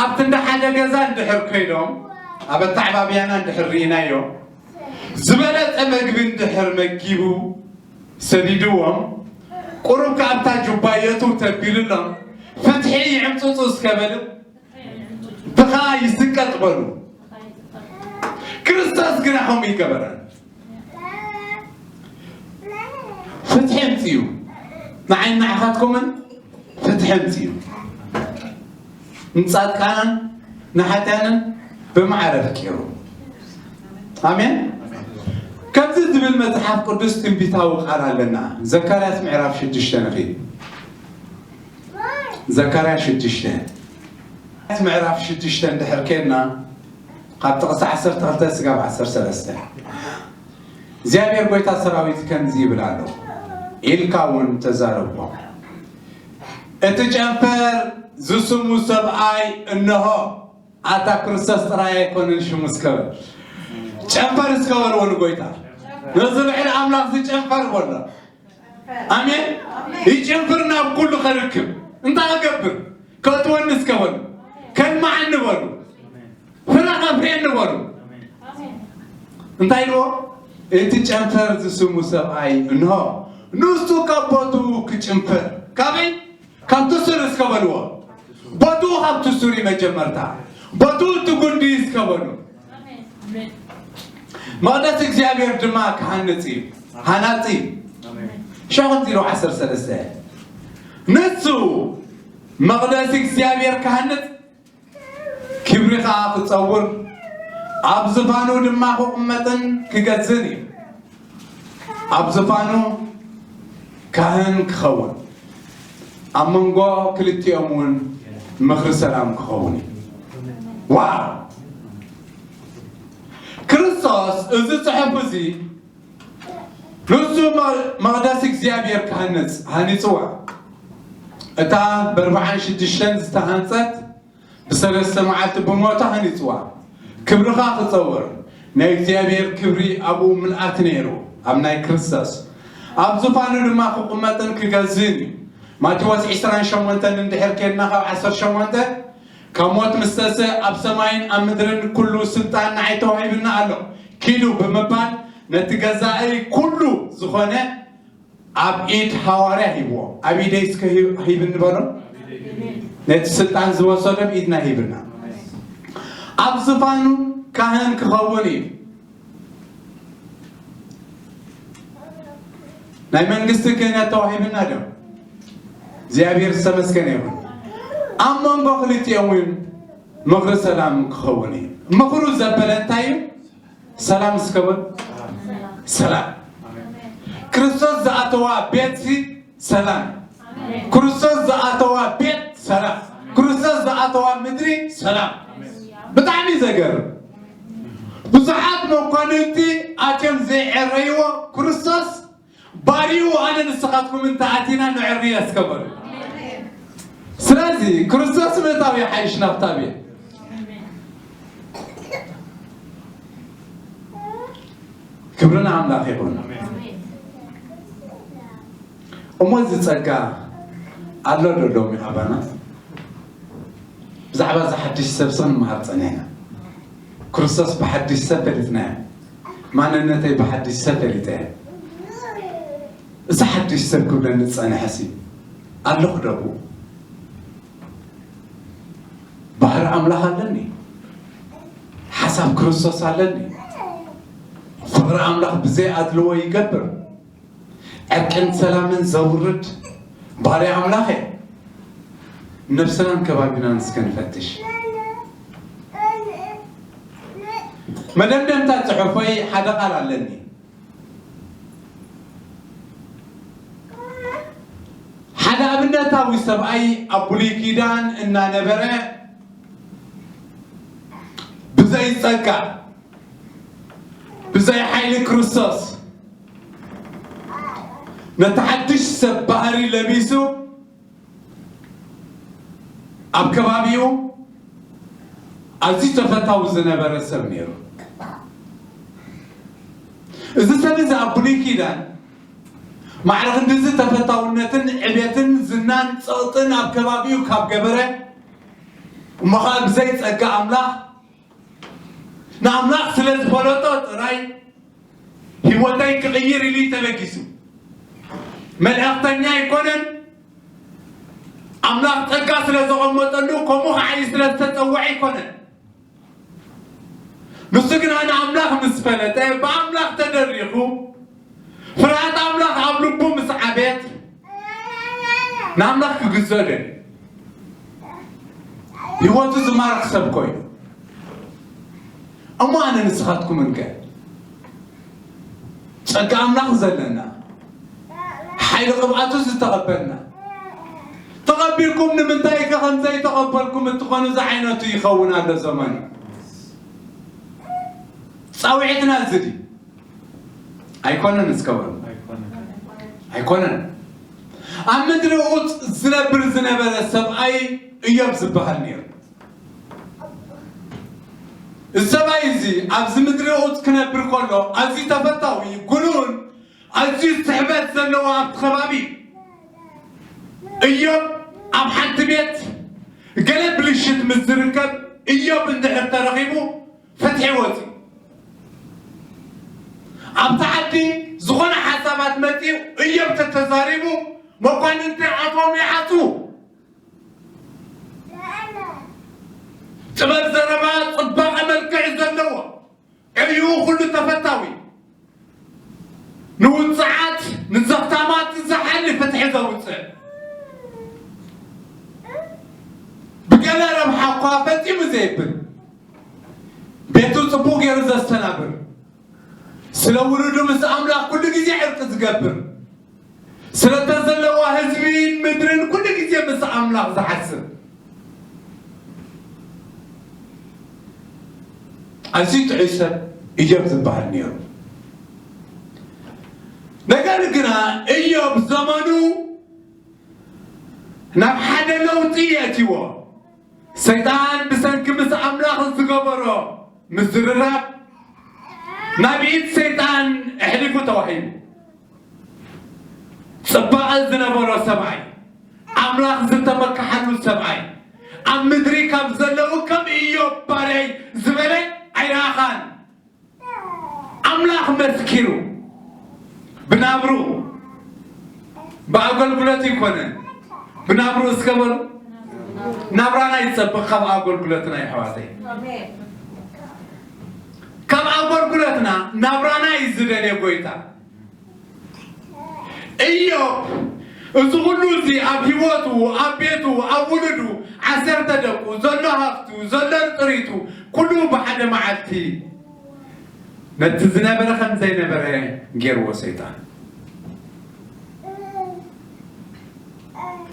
ኣብቲ እንዳ ሓደ ገዛ እንድሕር ከይዶም፣ ኣብ ኣተዓባብያና እንድሕር ርኢናዮ፣ ዝበለጸ መግቢ እንድሕር መጊቡ ሰዲድዎም፣ ቁሩብ ከኣ ኣብታ ጁባ የእትው ተቢሉሎም፣ ፍትሒ ይዕምጽጹ እስከ በሉ፣ ብኻ ይስቀጥ በሉ። ክርስቶስ ግና ከምኡ ይገበረን። ፍትሒ ኣምጽኡ። ንዓይን ንዓኻትኩምን ፍትሒ ኣምጽኡ። ንጻድቃንን ንሓጥያንን ብማዕረ ኣፍቂሩ። ኣሜን። ከምዚ ዝብል መጽሓፍ ቅዱስ ትንቢታዊ ቃል ኣለና። ዘካርያስ ምዕራፍ ሽዱሽተ ንኺድ። ዘካርያስ ሽዱሽተ። ምዕራፍ ሽዱሽተ እንድሕር ኬድና፣ ካብ ጥቕሲ ዓሰርተ ክልተ ስጋብ ዓሰርተ ሰለስተ። እግዚኣብሔር ጐይታ ሰራዊት ከምዚ ይብል ኣሎ፣ ኢልካ እውን ተዛረቦ። እቲ ጨንፈር ዝስሙ ሰብኣይ እንሆ፣ ኣታ ክርስቶስ ጥራይ ኣይኮነን ሽሙ እስከ በል። ጨንፈር እስከ በልዎ ንጎይታ። ነዚ ልዕሊ ኣምላኽ ዝጨንፈር በሎ። ኣሜን። ይጨንፍር ናብ ኩሉ ከርክብ። እንታይ እገብር? ከእትወኒ እስከ በሉ። ከልማዓኒ በሉ። ፍረ ከፍርየኒ በሉ። እንታይ ኢልዎ? እቲ ጨንፈር ዝስሙ ሰብኣይ እንሆ ንሱ ካብ ቦትኡ ክጭንፍር። ካበይ? ካብቲ ሱር እስከ በልዎ። ቦትኡ ካብቲ ሱር እዩ መጀመርታ። ቦትኡ እቲ ጉንዲ እስከ በሉ። መቕደስ እግዚኣብሔር ድማ ክሃንጽ እዩ። ሃናጺ እዩ። ሸኾን ዜሮ ዓሰርተ ሰለስተ። ንሱ መቕደስ እግዚኣብሔር ክሃንጽ፣ ክብሪ ኸኣ ክጸውር፣ ኣብ ዝፋኑ ድማ ክቕመጥን ክገዝእን እዩ። ኣብ ዝፋኑ ካህን ክኸውን፣ ኣብ መንጎ ክልቲኦም እውን ምኽሪ ሰላም ክኸውን እዩ። ዋው! ክርስቶስ እዚ ጽሑፍ እዚ ንሱ መ-፣ መቕደስ እግዚኣብሔር ክሃንጽ ሃኒጽዋ። እታ ብኣርብዓን ሽዱሽተን ዝተሃንጸት ብሰለስተ መዓልቲ ብሞታ ሃኒጽዋ። ክብርኻ ክጸውር፣ ናይ እግዚኣብሔር ክብሪ ኣብኡ ምልኣት ነይሩ፣ ኣብ ናይ ክርስቶስ። ኣብ ዝፋኑ ድማ ክቕመጥን ክገዝእን እዩ። ማቴዎስ ዕስራን ሸሞንተን እንድሕር ኬድና ካብ ዓሰርተ ሸሞንተ፣ ካብ ሞት ምስ ተስእ ኣብ ሰማይን ኣብ ምድርን ኩሉ ስልጣን ንዓይ ተዋሂብና ኣሎ። ኪዱ ብምባል ነቲ ገዛኢ ኩሉ ዝኾነ ኣብ ኢድ ሃዋርያ ሂብዎ። ኣብ ኢደይ እስከ ሂብ-፣ ሂብኒ በሎ። ነቲ ስልጣን ዝወሰዶ ኣብ ኢድና ሂብና። ኣብ ዝፋኑ ካህን ክኸውን እዩ። ናይ መንግስቲ ክህነት ተዋሂብና ዶ? እግዚኣብሔር ዝተመስገነ ይኹን። ኣብ መንጎ ክልቲኦም እውን ምኽሪ ሰላም ክኸውን እዩ። ምኽሩ ዘበለ እንታይ እዩ? ሰላም እስከ በል። ሰላም። ክርስቶስ ዝኣተዋ ቤት ሲ ሰላም። ክርስቶስ ዝኣተዋ ቤት ሰላም። ክርስቶስ ዝኣተዋ ምድሪ ሰላም። ብጣዕሚ ዘገርም። ብዙሓት መኳንንቲ ኣትዮም ዘይዕረይዎ ክርስቶስ ባርዩ ኣነ ንስኻትኩም እንተ ኣቲና ንዕርዮ እስከ በሉ። ስለዚ ክርስቶስ ምእታው ይሓይሽ ናብታ ቤት። ክብሪ ንኣምላኽ ይኹን። እሞ እዚ ጸጋ ኣሎ ዶ ሎሚ ኣባና? ብዛዕባ እዚ ሓድሽ ሰብ ስቕ ንመሃር ጸኒሕና። ክርስቶስ ብሓድሽ ሰብ ፈሊጥናዮ። ማንነተይ ብሓድሽ ሰብ ፈሊጠ እየ። እዚ ሓድሽ ሰብ ክብለኒ ዝጸንሐሲ ኣለኹ ዶ ኣብኡ? ባህሪ ኣምላኽ ኣለኒ። ሓሳብ ክርስቶስ ኣለኒ። ፍቕሪ ኣምላኽ ብዘይ ኣድልዎ ይገብር። ዕርቅን ሰላምን ዘውርድ ባርያ ኣምላኽ እየ። ነብስናን ከባቢናን እስከ ንፈትሽ። መደምደምታ ጽሑፈይ ሓደ ቃል ኣለኒ። ሓደ ኣብነታዊ ሰብኣይ ኣብ ብሉይ ኪዳን እናነበረ ብዘይ ጸጋ፣ ብዘይ ሓይሊ ክርስቶስ ነቲ ሓድሽ ሰብ ባህሪ ለቢሱ ኣብ ከባቢኡ ኣዝዩ ተፈታዊ ዝነበረ ሰብ ነይሩ። እዚ ሰብ እዚ ኣብ ብሉይ ኪዳን ማዕረ ክንድዚ ተፈታውነትን ዕቤትን ዝናን ጸቕጥን ኣብ ከባቢኡ ካብ ገበረ፣ እሞ ኸኣ ብዘይ ጸጋ ኣምላኽ ንኣምላኽ ስለ ዝፈለጦ ጥራይ ህይወተይ ክቕይር ኢሉ እዩ ተበጊሱ። መልእኽተኛ ኣይኮነን። ኣምላኽ ጸጋ ስለ ዘቐመጠሉ ከምኡ ኸዓ እዩ ስለ ዝተጸውዐ ኣይኮነን። ንሱ ግና ንኣምላኽ ምስ ፈለጠ፣ ብኣምላኽ ተደሪኹ፣ ፍርሃት ኣምላኽ ኣብ ልቡ ምስ ዓብየት፣ ንኣምላኽ ክግዝኦ ደልዩ። ህይወቱ ዝማርኽ ሰብ ኮይኑ። እሞ ኣነ ንስኻትኩምን ከ? ጸጋ ኣምላኽ ዘለና፣ ሓይሊ ቅብኣቱ ዝተቐበልና፣ ተቐቢልኩም ንምንታይ ከ ከም ዘይተቐበልኩም እትኾኑ ዝዓይነቱ ይኸውን ኣሎ ዘመኑ። ጻውዒትና እዚ ድዩ? ኣይኮነን እስከ በሉ። ኣይኮነን። ኣብ ምድሪ ኡጽ ዝነብር ዝነበረ ሰብኣይ እዮብ ዝበሃል ነይሩ። እዚ ሰብኣይ እዚ ኣብዚ ምድሪ ኡጽ ክነብር ከሎ ኣዝዩ ተፈታዊ፣ ጉኑን ኣዝዩ ስሕበት ዘለዎ ኣብቲ ከባቢ እዩ። እዮብ ኣብ ሓንቲ ቤት ገለ ብልሽት ምስ ዝርከብ እዮብ እንድሕር ተረኺቡ ፍትሒ ወፂኡ። ኣብቲ ዓዲ ዝኾነ ሓሳባት መፂኡ እዮብ ተተዛሪቡ መኳንንቲ ኣፎም ይዓፅዉ። ጥበብ ዘረባ፣ ጽባቐ መልክዕ ዘለዎ፣ ዕዩኡ ኩሉ ተፈታዊ፣ ንውጽዓት ንዘኽታማት ዝሓሊ ፍትሒ ዘውጽእ፣ ብገለ ረብሓ እኳ ፈጺሙ ዘይብል፣ ቤቱ ጽቡቕ ገይሩ ዘስተናብር፣ ስለ ውሉዱ ምስ ኣምላኽ ኩሉ ግዜ ዕርቂ ዝገብር፣ ስለተ ዘለዋ ህዝብን ምድርን ኩሉ ግዜ ምስ ኣምላኽ ዝሓስብ ኣዝዩ ጥዑይ ሰብ እዮብ ዝበሃል ነይሩ። ነገር ግና እዮብ ዘመኑ ናብ ሓደ ለውጢ የእትዎ። ሰይጣን ብሰንኪ ምስ ኣምላኽ ዝገበሮ ምዝርራብ ናብ ኢድ ሰይጣን ኣሕሊፉ ተዋሂቡ። ጽባቐ ዝነበሮ ሰብኣይ፣ ኣምላኽ ዝተመክሓሉ ሰብኣይ፣ ኣብ ምድሪ ካብ ዘለዉ ከም ኢዮብ ባርያይ ዝበለ ኣይረኣኻን። ኣምላኽ መስኪሩ ብናብሩ፣ ብኣገልግሎት ይኮነ ብናብሩ እስከ በሉ። ናብራና ይጸብቕ ካብ ኣገልግሎትና ይሕዋተይ። ካብ ኣገልግሎትና ናብራና እዩ ዝደልየ ጎይታ። እዮብ እዚ ኩሉ እዚ ኣብ ህይወቱ፣ ኣብ ቤቱ፣ ኣብ ውሉዱ፣ ዓሰርተ ደቁ፣ ዘሎ ሃፍቱ፣ ዘሎ ጥሪቱ፣ ኩሉ ብሓደ መዓልቲ ነቲ ዝነበረ ከም ዘይነበረ ገይርዎ ሰይጣን።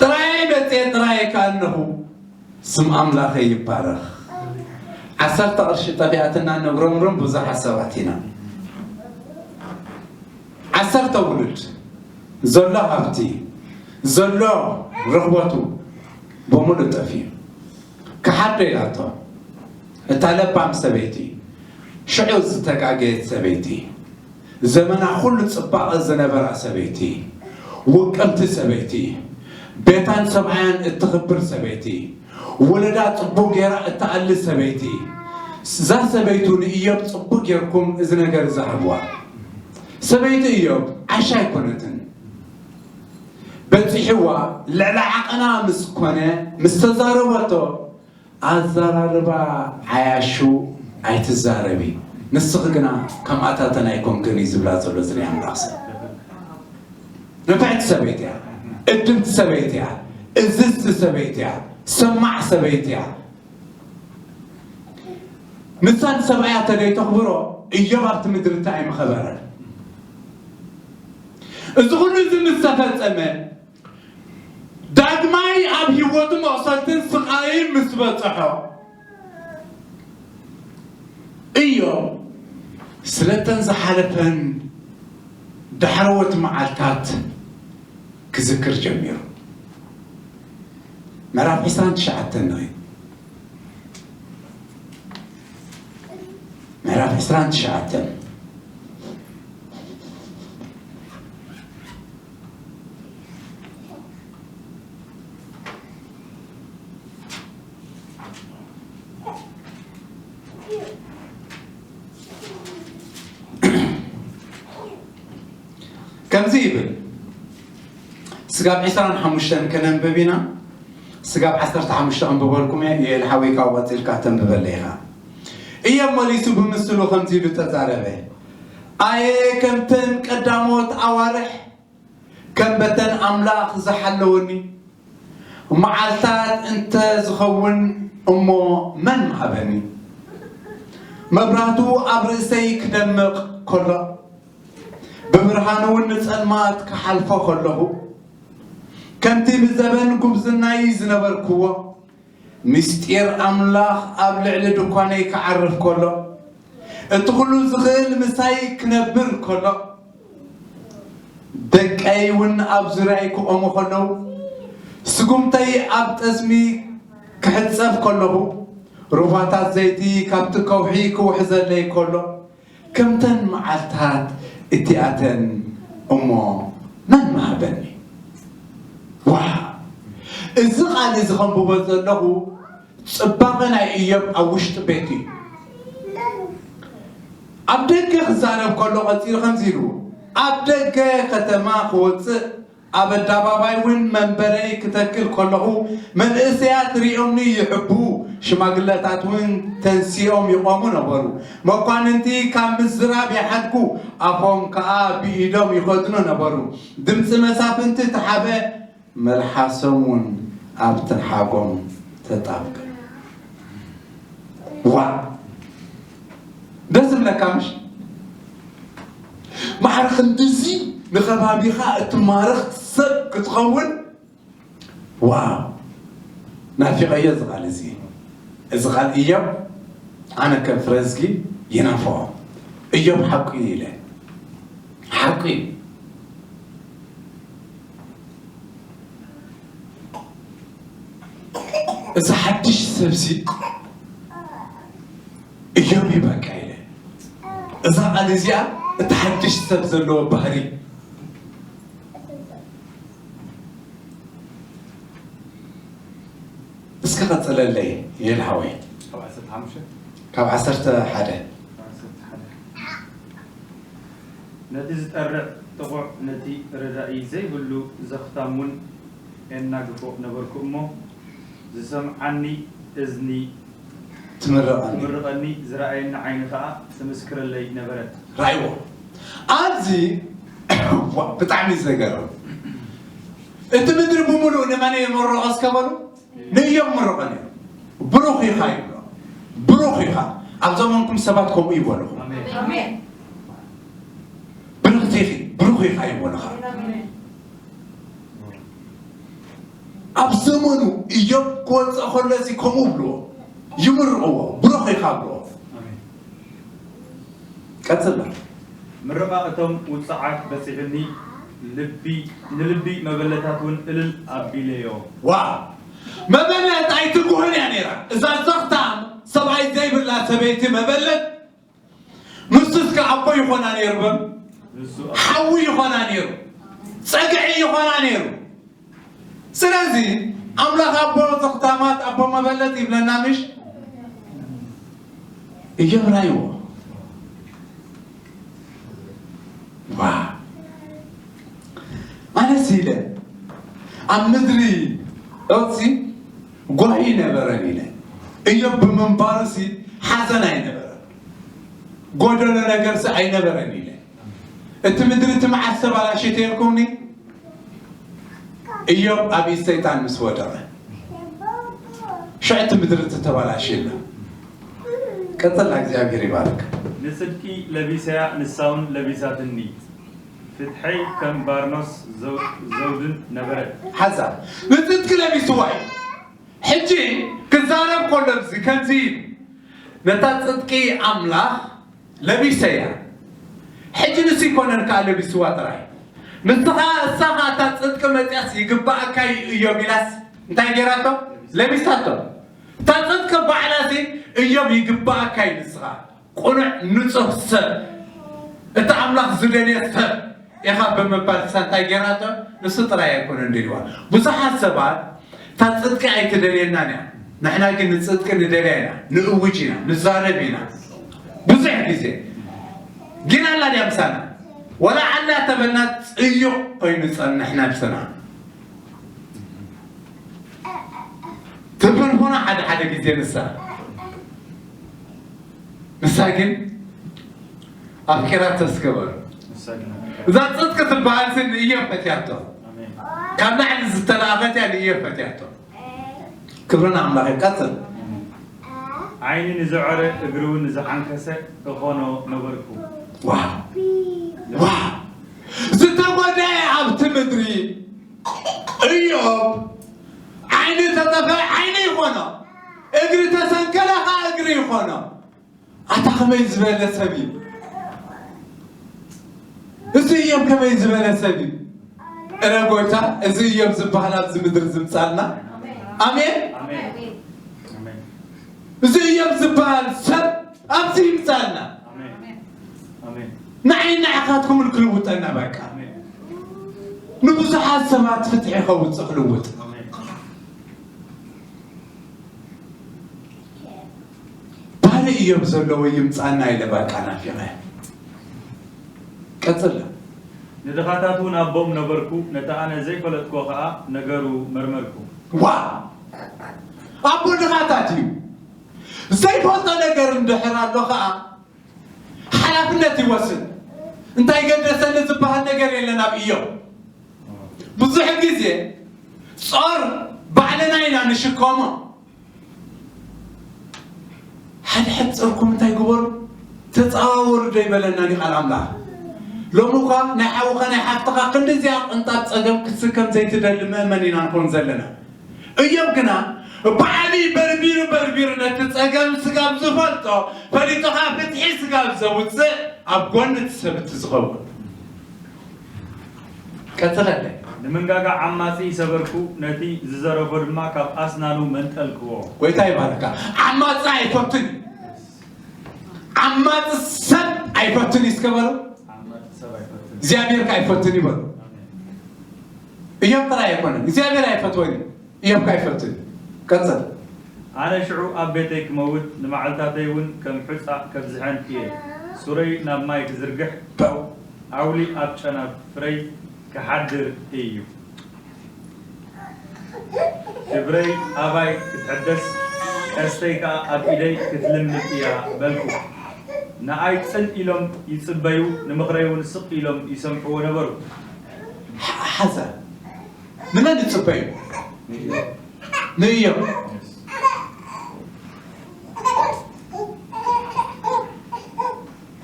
ጥራይ መጽየ ጥራይ ከኣነኹ ስም ኣምላኸይ ይባረኽ። ዓሰርተ ቅርሺ ጠፊኣትና ነጉረምርም ብዙሓት ሰባት ኢና። ዓሰርተ ውሉድ፣ ዘሎ ሃብቲ፣ ዘሎ ርኽበቱ ብምሉእ ጠፊኡ። ክሓዶ ኢላቶ እታ ለባም ሰበይቲ፣ ሽዑ ዝተጋገየት ሰበይቲ፣ ዘመና ኩሉ ጽባቐ ዝነበራ ሰበይቲ፣ ውቅብቲ ሰበይቲ፣ ቤታን ሰብኣያን እትኽብር ሰበይቲ፣ ወለዳ ጽቡቕ ጌራ እትኣሊ ሰበይቲ፣ እዛ ሰበይቱ ንእዮብ ጽቡቕ ጌርኩም እዚ ነገር ዝሃብዋ። ሰበይቲ እዮብ ዓሻ ኣይኮነትን። በጺሕዋ ልዕሊ ዓቐና ምስ ኮነ፣ ምስ ተዛረበቶ፣ ኣዘራርባ ዓያሹ ኣይትዛረቢ፣ ንስኺ ግና ከምኣታተን ኣይኮንክን እዩ ዝብላ ዘሎ እዚ ናይ ኣምላኽ ሰብ። ንፍዕቲ ሰበይቲ እያ፣ እድምቲ ሰበይቲ እያ፣ እዝዝቲ ሰበይቲ እያ፣ ሰማዕ ሰበይቲ እያ። ንሳ ንሰብኣያ ተደይተኽብሮ እዮብ ኣብቲ ምድሪ እንታይ ኣይምኸበረን። እዚ ኩሉ እዚ ምስ ተፈጸመ ዳግማይ ኣብ ህይወቱ መቕሰልትን ስቓይን ምስ በጽሖ እዮብ ስለተን ዝሓለፈን ዳሕረዎት መዓልታት ክዝክር ጀሚሩ። ምዕራፍ ዕስራን ትሽዓተን ንርኢ። ምዕራፍ ዕስራን ትሽዓተን። ከምዚ ይብል። ስጋብ ዕስራን ሓሙሽተን ከነንብብ ኢና። ስጋብ ዓሰርተ ሓሙሽተ ኣንብበልኩም እየ። ዮኤል ሓወይ፣ ካብኡ ቀጺልካ ተንብበለይ ኢኻ። እዮብ መሊሱ ብምስሉ ከምዚ ኢሉ ተዛረበ። ኣየ ከምተን ቀዳሞት ኣዋርሕ፣ ከም በተን ኣምላኽ ዝሓለወኒ፣ መዓልታት እንተ ዝኸውን እሞ መን ምሃበኒ? መብራህቱ ኣብ ርእሰይ ክደምቕ ከሎ፣ ብብርሃን እውን ንጸልማት ክሓልፎ ከለኹ፣ ከምቲ ብዘበን ጉብዝናይ ዝነበርክዎ፣ ምስጢር ኣምላኽ ኣብ ልዕሊ ድኳነይ ክዓርፍ ከሎ፣ እቲ ኹሉ ዝኽእል ምሳይ ክነብር ከሎ፣ ደቀይ እውን ኣብ ዙርያይ ክቖሙ ከለዉ፣ ስጉምተይ ኣብ ጠስሚ ክሕጸብ ከለኹ፣ ሩባታት ዘይቲ ካብቲ ከውሒ ክውሕዘለይ ከሎ፣ ከምተን መዓልታት እቲኣተን እሞ መን ምሃበኒ? ዋው! እዚ ቃል እዚ ከንብቦ ዘለኹ ጽባቐ ናይ ኢዮብ ኣብ ውሽጢ ቤት እዩ። ኣብ ደገ ክዛረብ ከሎ ቀጺሉ ከምዚ ኢሉ፣ ኣብ ደገ ከተማ ክወጽእ ኣብ ኣደባባይ እውን መንበረይ ክተክል ከለኹ፣ መንእሰያት ሪኦምኒ ይሕብኡ፣ ሽማግለታት እውን ተንሲኦም ይቖሙ ነበሩ። መኳንንቲ ካብ ምዝራብ ይሓድጉ፣ ኣፎም ከኣ ብኢዶም ይኸድኑ ነበሩ። ድምጺ መሳፍንቲ ተሓበ፣ መልሓሶም እውን ኣብ ትንሓጎም ተጣብቀ። ዋ! ደስ ዝብለካ ምሽ? ማዕረ ክንድዚ ንኸባቢኻ እትማርኽ ሰብ ክትኸውን? ዋው! ናፊቐዮ እዚ ቃል እዚ። እዚ ቃል እዮብ ኣነ ከም ፍረዝጊ ይናፍቖ። እዮብ ሓቁ እዩ ኢለ። ሓቁ እዩ። እዚ ሓድሽ ሰብሲ እዮብ እዩ በቃ ኢለ። እዛ ቃል እዚኣ እቲ ሓድሽ ሰብ ዘለዎ ባህሪ። እስኪ ቀጽለለይ ይል ሓወይ። ካብ ዓሰርተ ሓሙሽተ? ካብ ዓሰርተ ሓደ። ካብ ዓሰርተ ሓደ። ነቲ ዝጠርዕ ጥቑዕ፣ ነቲ ረዳኢ ዘይብሉ ዘኽታም እውን የናግፎ ነበርኩ እሞ፣ ዝሰምዓኒ እዝኒ ትምርቐኒ። ትምርቐኒ፣ ዝረኣየኒ ዓይኒ ኸኣ ትምስክረለይ ነበረት። ራእይዎ። ኣብዚ ዋ፣ ብጣዕሚ ዘገርም። እቲ ምድሪ ብምሉእ ንመን ይምርቖ እስከ በሉ? ንእዮብ ምርቐ ነይሩ። ብሩኽ ኢኻ ይብሎ። ብሩኽ ኢኻ። ኣብ ዘመንኩም ሰባት ከምኡ ይበልኹም። ኣሜን። ኣሜን። ብርኽቲ ኢኺ፣ ብሩኽ ኢኻ ይበልኻ። ኣሜን። ኣብ ዘመኑ እዮብ ክወፅእ ከሎ እዚ ከምኡ ብልዎ፣ ይምርቕዎ፣ ብሩኽ ኢኻ ብልዎ። ኣሜን። ቀጽላ። ምርቓ እቶም ውጹዓት በጺሑኒ፣ ልቢ፣ ንልቢ መበለታት እውን እልል ኣቢለዮ። ዋው! መበለት ኣይትጉህን እያ ነይራ። እዛ ዘኽታም ሰብኣይ ዘይብላ ሰበይቲ መበለት፣ ንሱስ ከ ኣቦ ይኾና ነይሩ፣ በል። ንሱ ሓዊ ይኾና ነይሩ፣ ጸግዒ ይኾና ነይሩ። ስለዚ ኣምላኽ ኣቦ ዘኽታማት፣ ኣቦ መበለት ይብለና ምሽ? እዮብ ራይዎ። ዋ! ኣነስ ኢለ ኣብ ምድሪ ሎጥሲ ጓሂ ነበረን ኢለ። እዮብ ብምንባሩሲ ሓዘን ኣይነበረን። ጎደሎ ነገርሲ ኣይነበረን ኢለ። እቲ ምድሪ እቲ መዓስ ተባላሽት ኢልኩምኒ? እዮብ ኣብ ኢድ ሰይጣን ምስ ወደቐ፣ ሽዑ እቲ ምድሪ ተተባላሽየላ። ቀጽላ፣ እግዚኣብሔር ይባርክ። ንጽድቂ ለቢሰያ፣ ንሳውን ለቢሳትኒ። ፍትሐይ ከም ባርኖስ ዘው-፣ ዘውድን ነበረት። ሓንሳብ ንጽድቂ ለቢስዋ እዩ። ሕጂ ክዛረብ ከሎ እዚ ከምዚ ኢሉ፣ ነታ ጽድቂ ኣምላኽ ለቢሰያ። ሕጂ ንሱ ይኮነን ከኣ ለቢስዋ ጥራይ። ንስኻ፣ እሳ ኸኣ እታ ጽድቂ መጽያስ ይግባኣካ እዩ እዮብ ኢላስ እንታይ ገይራቶ? ለቢሳቶ። እታ ጽድቂ ባዕላሲ እዮብ ይግባኣካ እዩ ንስኻ። ቅኑዕ ንጹህ ሰብ፣ እቲ ኣምላኽ ዝደልዮ ሰብ ኢኻ ብምባል እሳ እንታይ ገይራቶ? ንሱ ጥራይ ኣይኮነን ደልዋ። ብዙሓት ሰባት እታ ጽድቂ ኣይትደልየናን እያ። ንሕና ግን ንጽድቂ ንደልያ ኢና፣ ንእውጅ ኢና፣ ንዛረብ ኢና። ብዙሕ ግዜ ግን ኣላ ድያ ምሳና? ወላ ኣላ ተበልና ጽዩቕ ኮይኑ ጸንሕ ነብስና። ትብል ኾና ሓደ ሓደ ግዜ ንሳ። ንሳ ግን ኣፍቂራቶ እስከ በሉ። ንሳ ግን ኣፍቂራ። እዛ ጽድቂ ትበሃል ስም ንእዮብ ፈትያቶ። ኣሜን። ካብ ላዕሊ ዝተላእኸት እያ ንእዮብ ፈትያቶ። ክብሪ ንኣምላኽ ይቀጽል። ዓይኒ ንዘዐረ እግሪ እውን ንዝሓንከሰ እኾኖ ነበርኩ። ዋው! ዋው! ተጎድአ ኣብቲ ምድሪ። እዮብ ዓይኒ ተጠፍአ ዓይኒ ይኾኖ፣ እግሪ ተሰንከለ ኸዓ እግሪ ይኾኖ። ኣታ ከመይ ዝበለ ሰብ እዩ! እዚ እዮብ ከመይ ዝበለ ሰብ እዩ! እረ ጎይታ፣ እዚ እዮብ ዝበሃል ኣብዚ ምድሪ ዝምጻልና። ኣሜን። ኣሜን። ኣሜን። እዚ እዮብ ዝበሃል ሰብ ኣብዚ ይምጻልና። ኣሜን። ኣሜን። ንዓይ ንዓኻትኩምን ክልውጠና በቃ። ኣሜን። ንብዙሓት ሰባት ፍትሒ ከውጽእ ክልውጥ። ኣሜን። ባህሪ እዮብ ዘለዎ ይምጻና ኢለ በቃ ናፊቐ። ቀጽል። ንድኻታት እውን ኣቦም ነበርኩ፣ ነቲ ኣነ ዘይፈለጥኩዎ ኸኣ ነገሩ መርመርኩ። ዋ! ኣቦ ድኻታት እዩ። ዘይፈልጦ ነገር እንድሕር ኣሎ ኸኣ ሓላፍነት ይወስድ። እንታይ ገደሰኒ ዝበሃል ነገር የለን ኣብ እዮብ። ብዙሕ ግዜ ጾር ባዕልና ኢና ንሽከሞ። ሓደ ሕድ ጾርኩም እንታይ ግበሩ? ተጻዋወሩ ዶ ይበለና ድዩ ቃል ኣምላኽ? ሎሚ እኳ ናይ ሓውኻ ናይ ሓፍትኻ ክንድዚኣ ቅንጣብ ጸገም ክትስከም ዘይትደሊ ምእመን ኢና ንኾን ዘለና። እዮብ ግና ብዓሊ በርቢሩ በርቢሩ ነቲ ጸገም ስጋብ ዝፈልጦ ፈሊጡ ኸኣ ፍትሒ ስጋብ ዘውጽእ ኣብ ጎኒ እቲ ሰብ እቲ ዝኸውን። ቀጽለለይ። ንምንጋጋ ዓማጺ ይሰበርኩ፣ ነቲ ዝዘረፎ ድማ ካብ ኣስናኑ መንጠልክዎ። ጎይታ ይባርካ። ዓማጺ ኣይፈቱን እዩ። ዓማጺ ሰብ ኣይፈቱን እዩ እስከ በሉ። ዓማጺ ሰብ ኣይፈቱን። እግዚኣብሔር ከ ኣይፈቱን ይበሉ። ኣሜን። እዮም ጥራይ ኣይኮነን። እግዚኣብሔር ኣይፈትወን እዩ። እዮም ከ ኣይፈቱን እዩ። ቀጽል። ኣነ ሽዑ ኣብ ቤተይ ክመውት፣ ንመዓልታተይ እውን ከም ሑጻ ከብዝሐን እየ። ሱረይ ናብ ማይ ክዝርግሕ፣ ፐው! ዓውሊ ኣብ ጨና ፍረይ ክሓድር እዩ። ክብረይ ኣባይ ክትሕደስ፣ ቀስተይ ከኣ ኣብ ኢደይ ክትልምድ እያ በልኩ። ንኣይ ጽን ኢሎም ይጽበዩ፣ ንምኽረይ እውን ስቕ ኢሎም ይሰምዕዎ ነበሩ። ሓ-፣ ሓዛ ንመን ይጽበዩ? ንእዮም።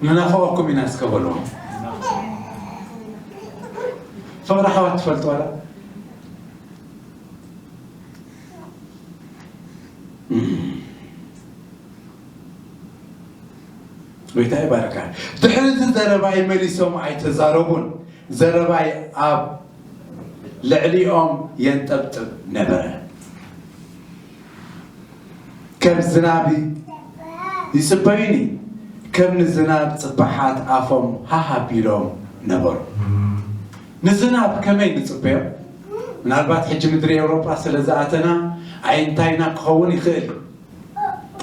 ንናፍቐኩም ኢና እስከ በልዎ። ፍቕሪ ኣሕዋት ትፈልጡ ዋላ? እም። ጎይታ ይባርካ። ድሕሪ እዚ ዘረባይ መሊሶም ኣይተዛረቡን። ዘረባይ ኣብ ልዕሊኦም የንጠብጥብ ነበረ። ከም ዝናብ ይጽበዩኒ፣ ከም ንዝናብ ጽባሓት ኣፎም ሃህ ኣቢሎም ነበሩ። ንዝናብ ከመይ ንጽበዮ? ምናልባት ሕጂ ምድሪ ኤውሮጳ ስለ ዝኣተና ኣይ እንታይና ክኸውን ይኽእል።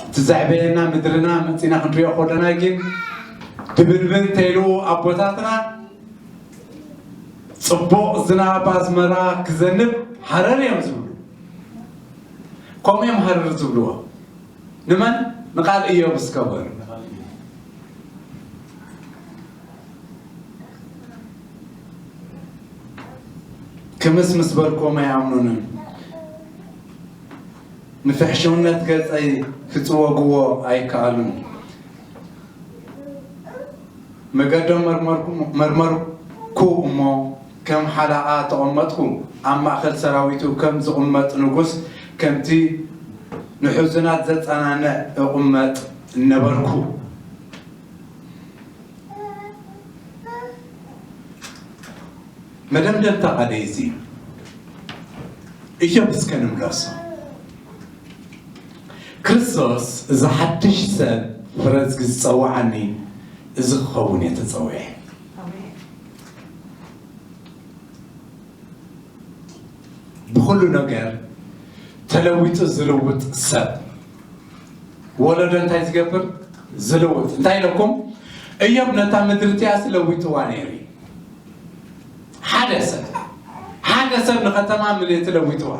እቲ ዘዕበየና ምድርና መጺና ክንሪኦ ከለና ግን ድብንብን እንተኢሉ ኣቦታትና ጽቡቕ ዝናብ ኣዝመራ ክዘንብ ሃረር እዮም ዝብሉ። ከምኡ እዮም ሃረር ዝብልዎ። ንመን? ንቓል እዮብ እስከ በሉ። ክምስ ምስ በልክዎም ኣይኣምኑንን። ንፍሕሽውነት ገጸይ ክጽወግዎ ኣይከኣሉን። መገዶም መርመርኩ-፣ መርመርኩ እሞ ከም ሓለቓ ተቐመጥኩ። ኣብ ማእከል ሰራዊቱ ከም ዝቕመጥ ንጉስ፣ ከምቲ ንሕዙናት ዘጸናንዕ እቕመጥ ነበርኩ። መደምደምታ ቃለይ እዚ እዩ። እዮብ እስከ ንምለሶ። ክርስቶስ እዚ ሓድሽ ሰብ ፍረ ዝጸውዓኒ እዚ ክኸውን እየ ተጸዊዐ። ኣሜን። ብኹሉ ነገር ተለዊጡ ዝልውጥ ሰብ። ወለዶ እንታይ ዝገብር? ዝልውጥ። እንታይ ኢለኩም? እዮብ ነታ ምድሪ እቲኣስ ለዊጥዋ ነይሩ እዩ። ሓደ ሰብ፣ ሓደ ሰብ ንኸተማ ምልእቲ ለዊጥዋ።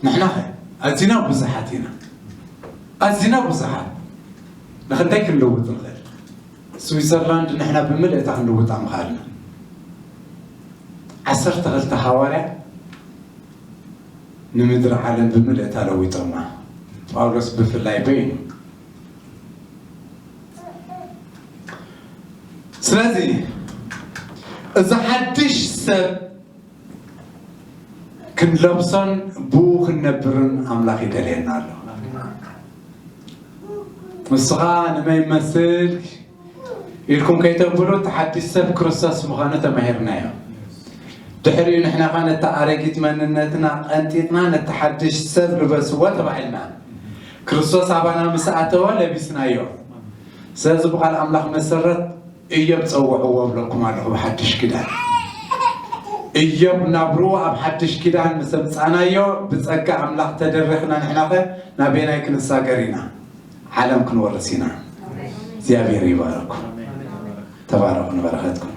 ንሕና ኸ ኣዚና ብዙሓት ኢና። ኣዚና ብዙሓት። ንኽንደይ ክንልውጥ ንኽእል? ስዊዘርላንድ ንሕና ብምልእታ ክንልውጣ ምኽኣልና። ዓሰርተ ክልተ ሃዋርያ ንምድሪ ዓለም ብምልእታ ለዊጦማ። ጳውሎስ ብፍላይ በይኑ። ስለዚ እዚ ሓድሽ ሰብ ክንለብሶን ብኡ ክንነብርን ኣምላኽ ይደልየና ኣሎ። ንስኻ ንመይ መስል ኢልኩም ከይተብሉ፣ እቲ ሓድሽ ሰብ ክርስቶስ ምዃኑ ተማሂርናዮ። ድሕሪኡ ንሕና ኸ ነቲ ኣረጊት መንነትና ቀንጢጥና ነቲ ሓድሽ ሰብ ልበስዎ ተባሂልና። ክርስቶስ ኣባና ምስ ኣተወ ለቢስናዮ። ስለዚ ብቓል ኣምላኽ መሰረት እዮብ ጸውዕዎ ብለኩም ኣለኹ። ብሓድሽ ኪዳን እዮብ ናብርኡ ኣብ ሓድሽ ኪዳን ምስ ኣምጻናዮ፣ ብጸጋ ኣምላኽ ተደሪኽና፣ ንሕና ኸ ናበየናይ ክንሳገር ኢና? ዓለም ክንወርስ ኢና። እግዚኣብሔር ይባረኩም። ተባረኹ ንበረኸትኩም።